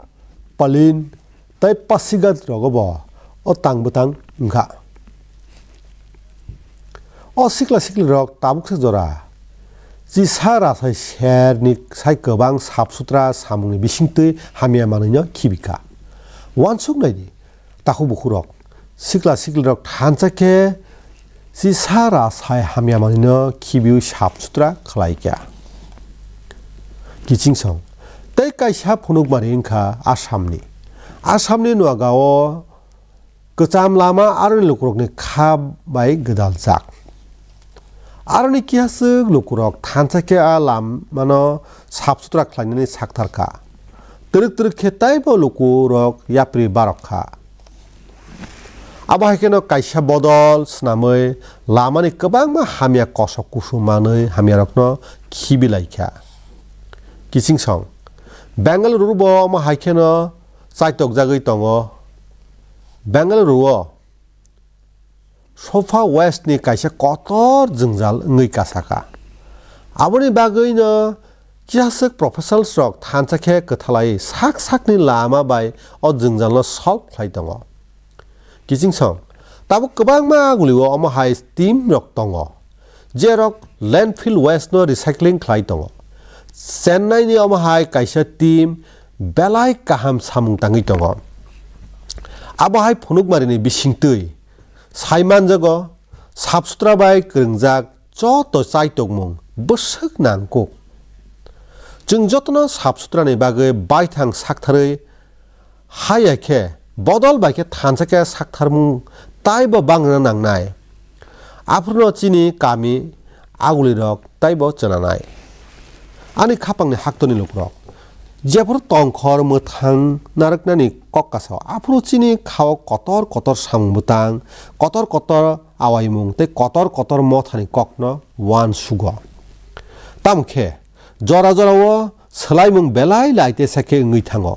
Palin tei Pasighat rogo bo o tang bwtang wngkha. O sikla siklirok tabuksa jora chisa rasai serni sai kwbang sap sutra samungni bisingtwi hamya manwino khibikha. Uansuk naidi, takhuk bukhurok, sikla siklirok thansa khe chisa rasai hamya manwino khibiui sap sutra khlaikha. Kichingsong tei kaisa phunukmari wngkha Assamni. Assamni Nuagao kwcham lama aroni lukurokni kha bai gwdaljak. Aroni kiyaswk lukurok thansa khe a lamano sap sutra khlainani sakthar kha. Twrwk twrwk khe teibo lukurok yapri barok kha. Abo hai kheno kaisa bodol swnamwi lamani kwbangma hamya kosok kusu manwi hamyarokno khibi lai kha. Kichingsong Bengaluru bo omo hai kheno chaitokjagwi tongo. Bengaluru o Sofa West ni kaisa kotor jwngjal wngwi kasaka. Aboni bagwino kiyaswk professionals rok thansa khe kwthalai sak sakni lama bai o jwngjal no solve khlai tongo. Kichingsong tabuk kwbangma agulio omo hai team rok tongo, jerok landfill waste no recycling khlai tongo. Chennai ni omo hai kaisa team belai kaham samung tangwi tongo. Abo hai phunukmarini bisingtwi sai manjago, sap sutra bai kwrwngjak joto chaitokmung bwswk nangkuk. Chwng jotono sap sutrani bagwi baithang saktharwi haya khe, bodol bai khe thansa khe saktharmung taibo bangrwna nangnai. Aphuru no chini kami agulirok taibo chwnanai. Ani khapangni haktorni lukurok, jephuru tongkhor mwthang narwknani kok kasao, aphuru chini khao kotor kotor samung bwtang, kotor kotor awaimung tei kotor kotor mothani kokno uansugo. Tamo khe, jora jorao swlaimung belai lai tesa khe wngwi thango.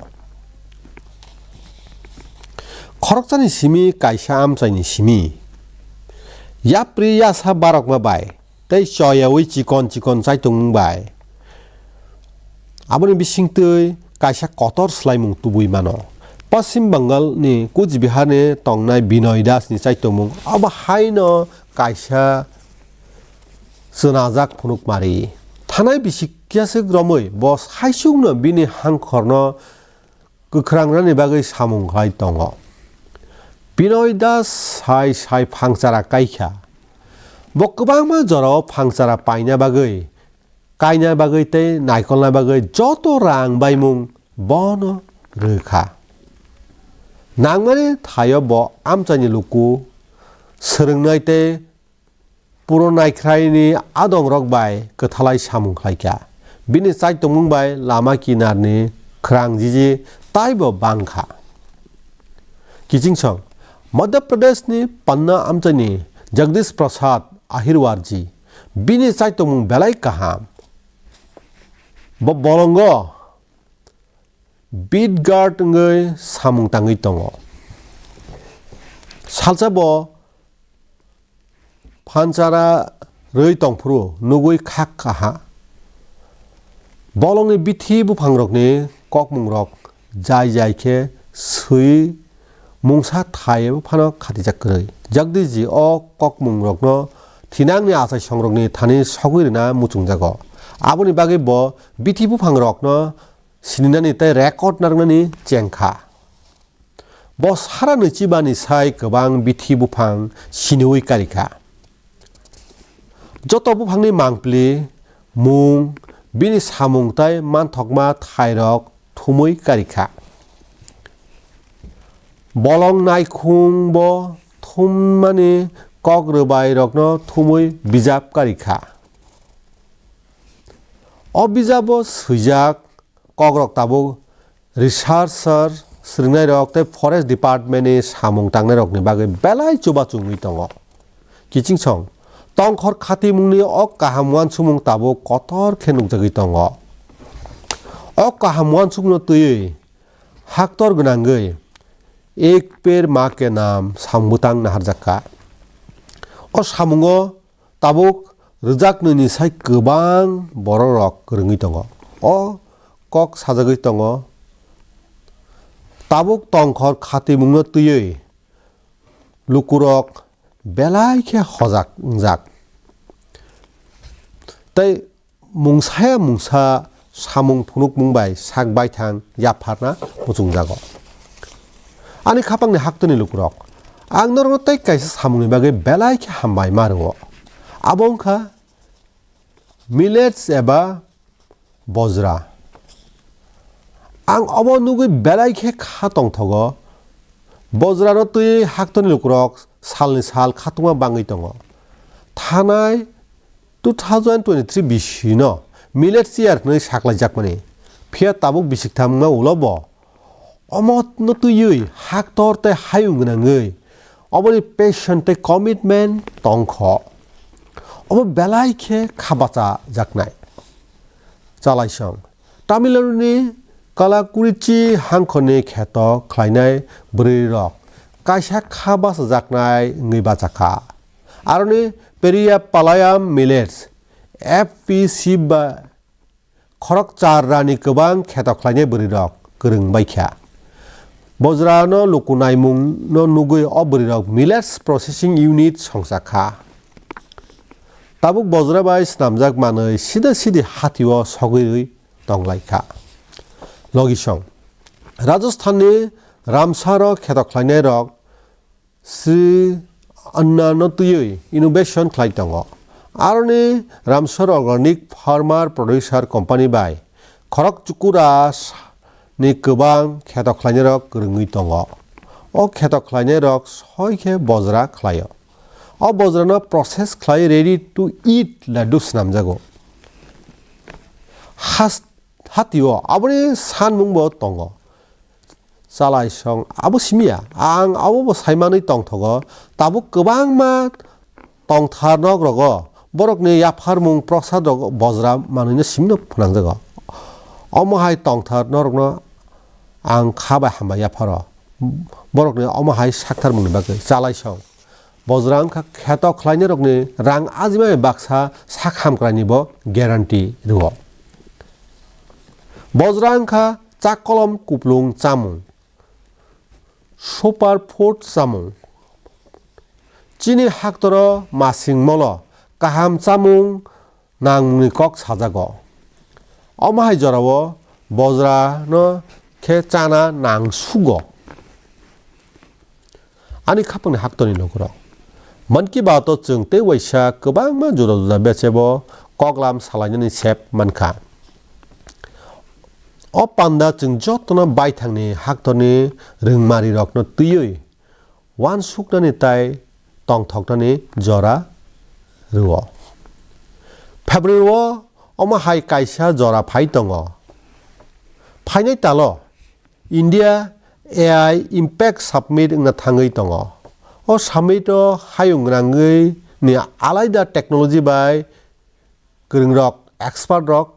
Khoroksani simi kaisa amchaini simi, yapri yasa barokma bai tei choyawi chikon chikon chaitongmung bai. Aboni bisingtwi kaisa kotor swlaimung tubui mano. Paschim Bengal ni Kuch Bihar ni tongnai Binoy Das ni chaitongmung abo haino kaisa chwnajak phunukmari. Thanai bisi kiyaswk romwi bo saichungno bini hangkhorno kwkhwrangrani bagwi samung khlai tongo. Binoy Das sai sai phangchara kaikha. Bo kwbangma jorao phangchara paina bagwi, kaina bagwi tei naikolna bagwi joto rang baimung bono rwkha. Nangmani thaio bo amchaini luku swrwngnai tei puro naikhraini adongrok bai kwthalai samung khlaikha. Bini chaitongmung bai lama kinarni khwrang jiji taibo bangkha. Kichingsong Madhya Pradeshni Panna amchaini Jagdish Prasad Ahirwarji, bini chaitongmung belai kaham. Bo bolongo beat guard wngwi samung tangwi tongo. Salsa bo phanchara rwi tongphuru nugwi khak kha ha. Bolongni bithi buphangrokni kokmungrok jai jai khe swi mungsa thai phano khatijak kwrwi. Jagdishji o kokmungrokno thinangni achaisongrokni thani sogwi rwna muchungjago. Aboni bagwi bo bithi buphangrokno sininani tei record narwknani chengkha. Bo sara nwichibani sai kwbang bithi buphang siniwi karikha. Joto buphangni mangpili, mung, bini samung tei manthokma thairok thumwi karikha. Bolong naikhungbo thummani kok rwbairokno thumwi bijap karikha. O bijabo swijak kokrok tabuk researcher, swrwngnairok tei forest department ni samung tangnairokni bagwi belai chubachu wngwi tongo. Kichingsong tongkhor khatimungni o kaham uansukmung tabuk kotor khe nukjagwi tongo. O kaham uansukmungno twiwi haktor gwnangwi Ek Ped Maa Ke Naam samung bwtang naharjak kha. O samungo tabuk rwjaknwini sai kwbang bororok kwrwngwi tongo. O kok sajagwi tongo. Tabuk tongkhor khatimungno twiwi lukurok belai khe hojak wngjak. Tei mungsaya mungsa samung phunukmung bai sak baithang yapharna muchungjago. Ani khapangni haktorni lukurok, ang norokno tei kaisa samungni bagwi belai khe hambai ma rwo. Abo wngkha millets eba bojra. Ang obo nugwi belai khe kha tongthogo. Bojrano twi haktorni lukurok salni sal khatungma bangwi tongo. Thanai two thousand twenty-three bisino millets year hwnwi saklaijakmani. Phiya tabuk bisiktham wngma ulo bo omo no twiwi haktor tei hayung gwnangwi oboni passion tei commitment tongkho. Obo belai khe kha bachajaknai. Chalaisong. Tamil Nadu ni Kallakurichi hangkhorni kheto khlainai bwrwirok kaisa kha bachajaknai wngwi bachakha. Aroni Periyapalayam Millets, F P C ba khorok char rani kwbang kheto khlainai bwrwirok kwrwng baikha. Bojrano luku naimungno nugwi o bwrwirok Millets Processing Unit songchakha. Tabuk bojra bai snamjak manwi sida sidi hatio sogwi rwi tonglaikha. Logisong. Rajasthanni Ramsaro kheto khlainairok Sri Annano twiwi innovation khlai tongo. Aroni Ramsar Organic Farmer Producer Company bai khorok chukura ni kwbang kheto khlainairok kwrwngwi tongo. O kheto khlainairok soi khe bojra khlaio. O bojrano process khlai ready to eat laddu swnamjago. Has-, hatio aboni sanmungbo tongo. Chalaisong abo simiya, ang abo bo saimanwi tongthogo, tabuk kwbangma tongthar nok rogo borokni yapharmung prosad rok bojra manwino simino phwnangjago. Omo hai tongthar norokno ang kha bai hambai yapharo, borokni omo hai saktharmungni bagwi. Chalaisong bojra wngkha kheto khlainairokni rang ajimani baksa sak hamkrainibo guarantee rwo. Bojra wngkha chak kolom kuplung chamung, super food chamung. Chini haktoro masing molo kaham chamung nangmungni kok sajago. Omo hai jorao bojrano khe chana nang sugo. Ani khapangni haktorni lukurok. Mann Ki Baat o chwng tei waisa kwbangma juda juda bechebo koklam salainani sep mankha. O panda chwng jotono baithangni haktorni rwngmarirokno twiwi uansuknani tei tongthoknani jora rwo. February o omo hai kaisa jora phai tongo. Phainai talo India A I Impact Summit wngna thangwi tongo. O summit o hayung gwnangwi ni alaida technology bai kwrwngrok, expert rok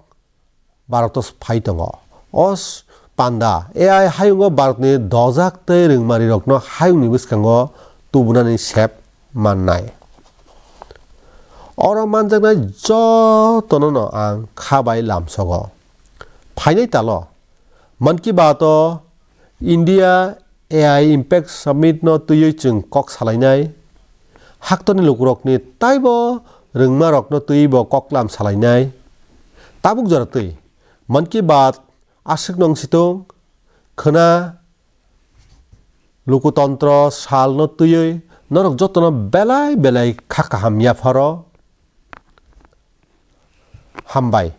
Bharat o phai tongo. O s-, panda A I hayungo Bharatni dojak tei rwngmarirokno hayungni bwskango tubunani sep mannai. Oro manjaknai jotono no ang kha bai lamsogo. Phainai talo Mann Ki Baat o India A I Impact Summit no twiwi chwng kok salainai. Haktorni lukurokni taibo rwngmarokno twiwi bo koklam salainai. Tabuk jora twi Mann Ki Baat aswk nong situng khwna lukutontro salno twiwi norok jotono belai belai kha kaham yapharo. Hambai.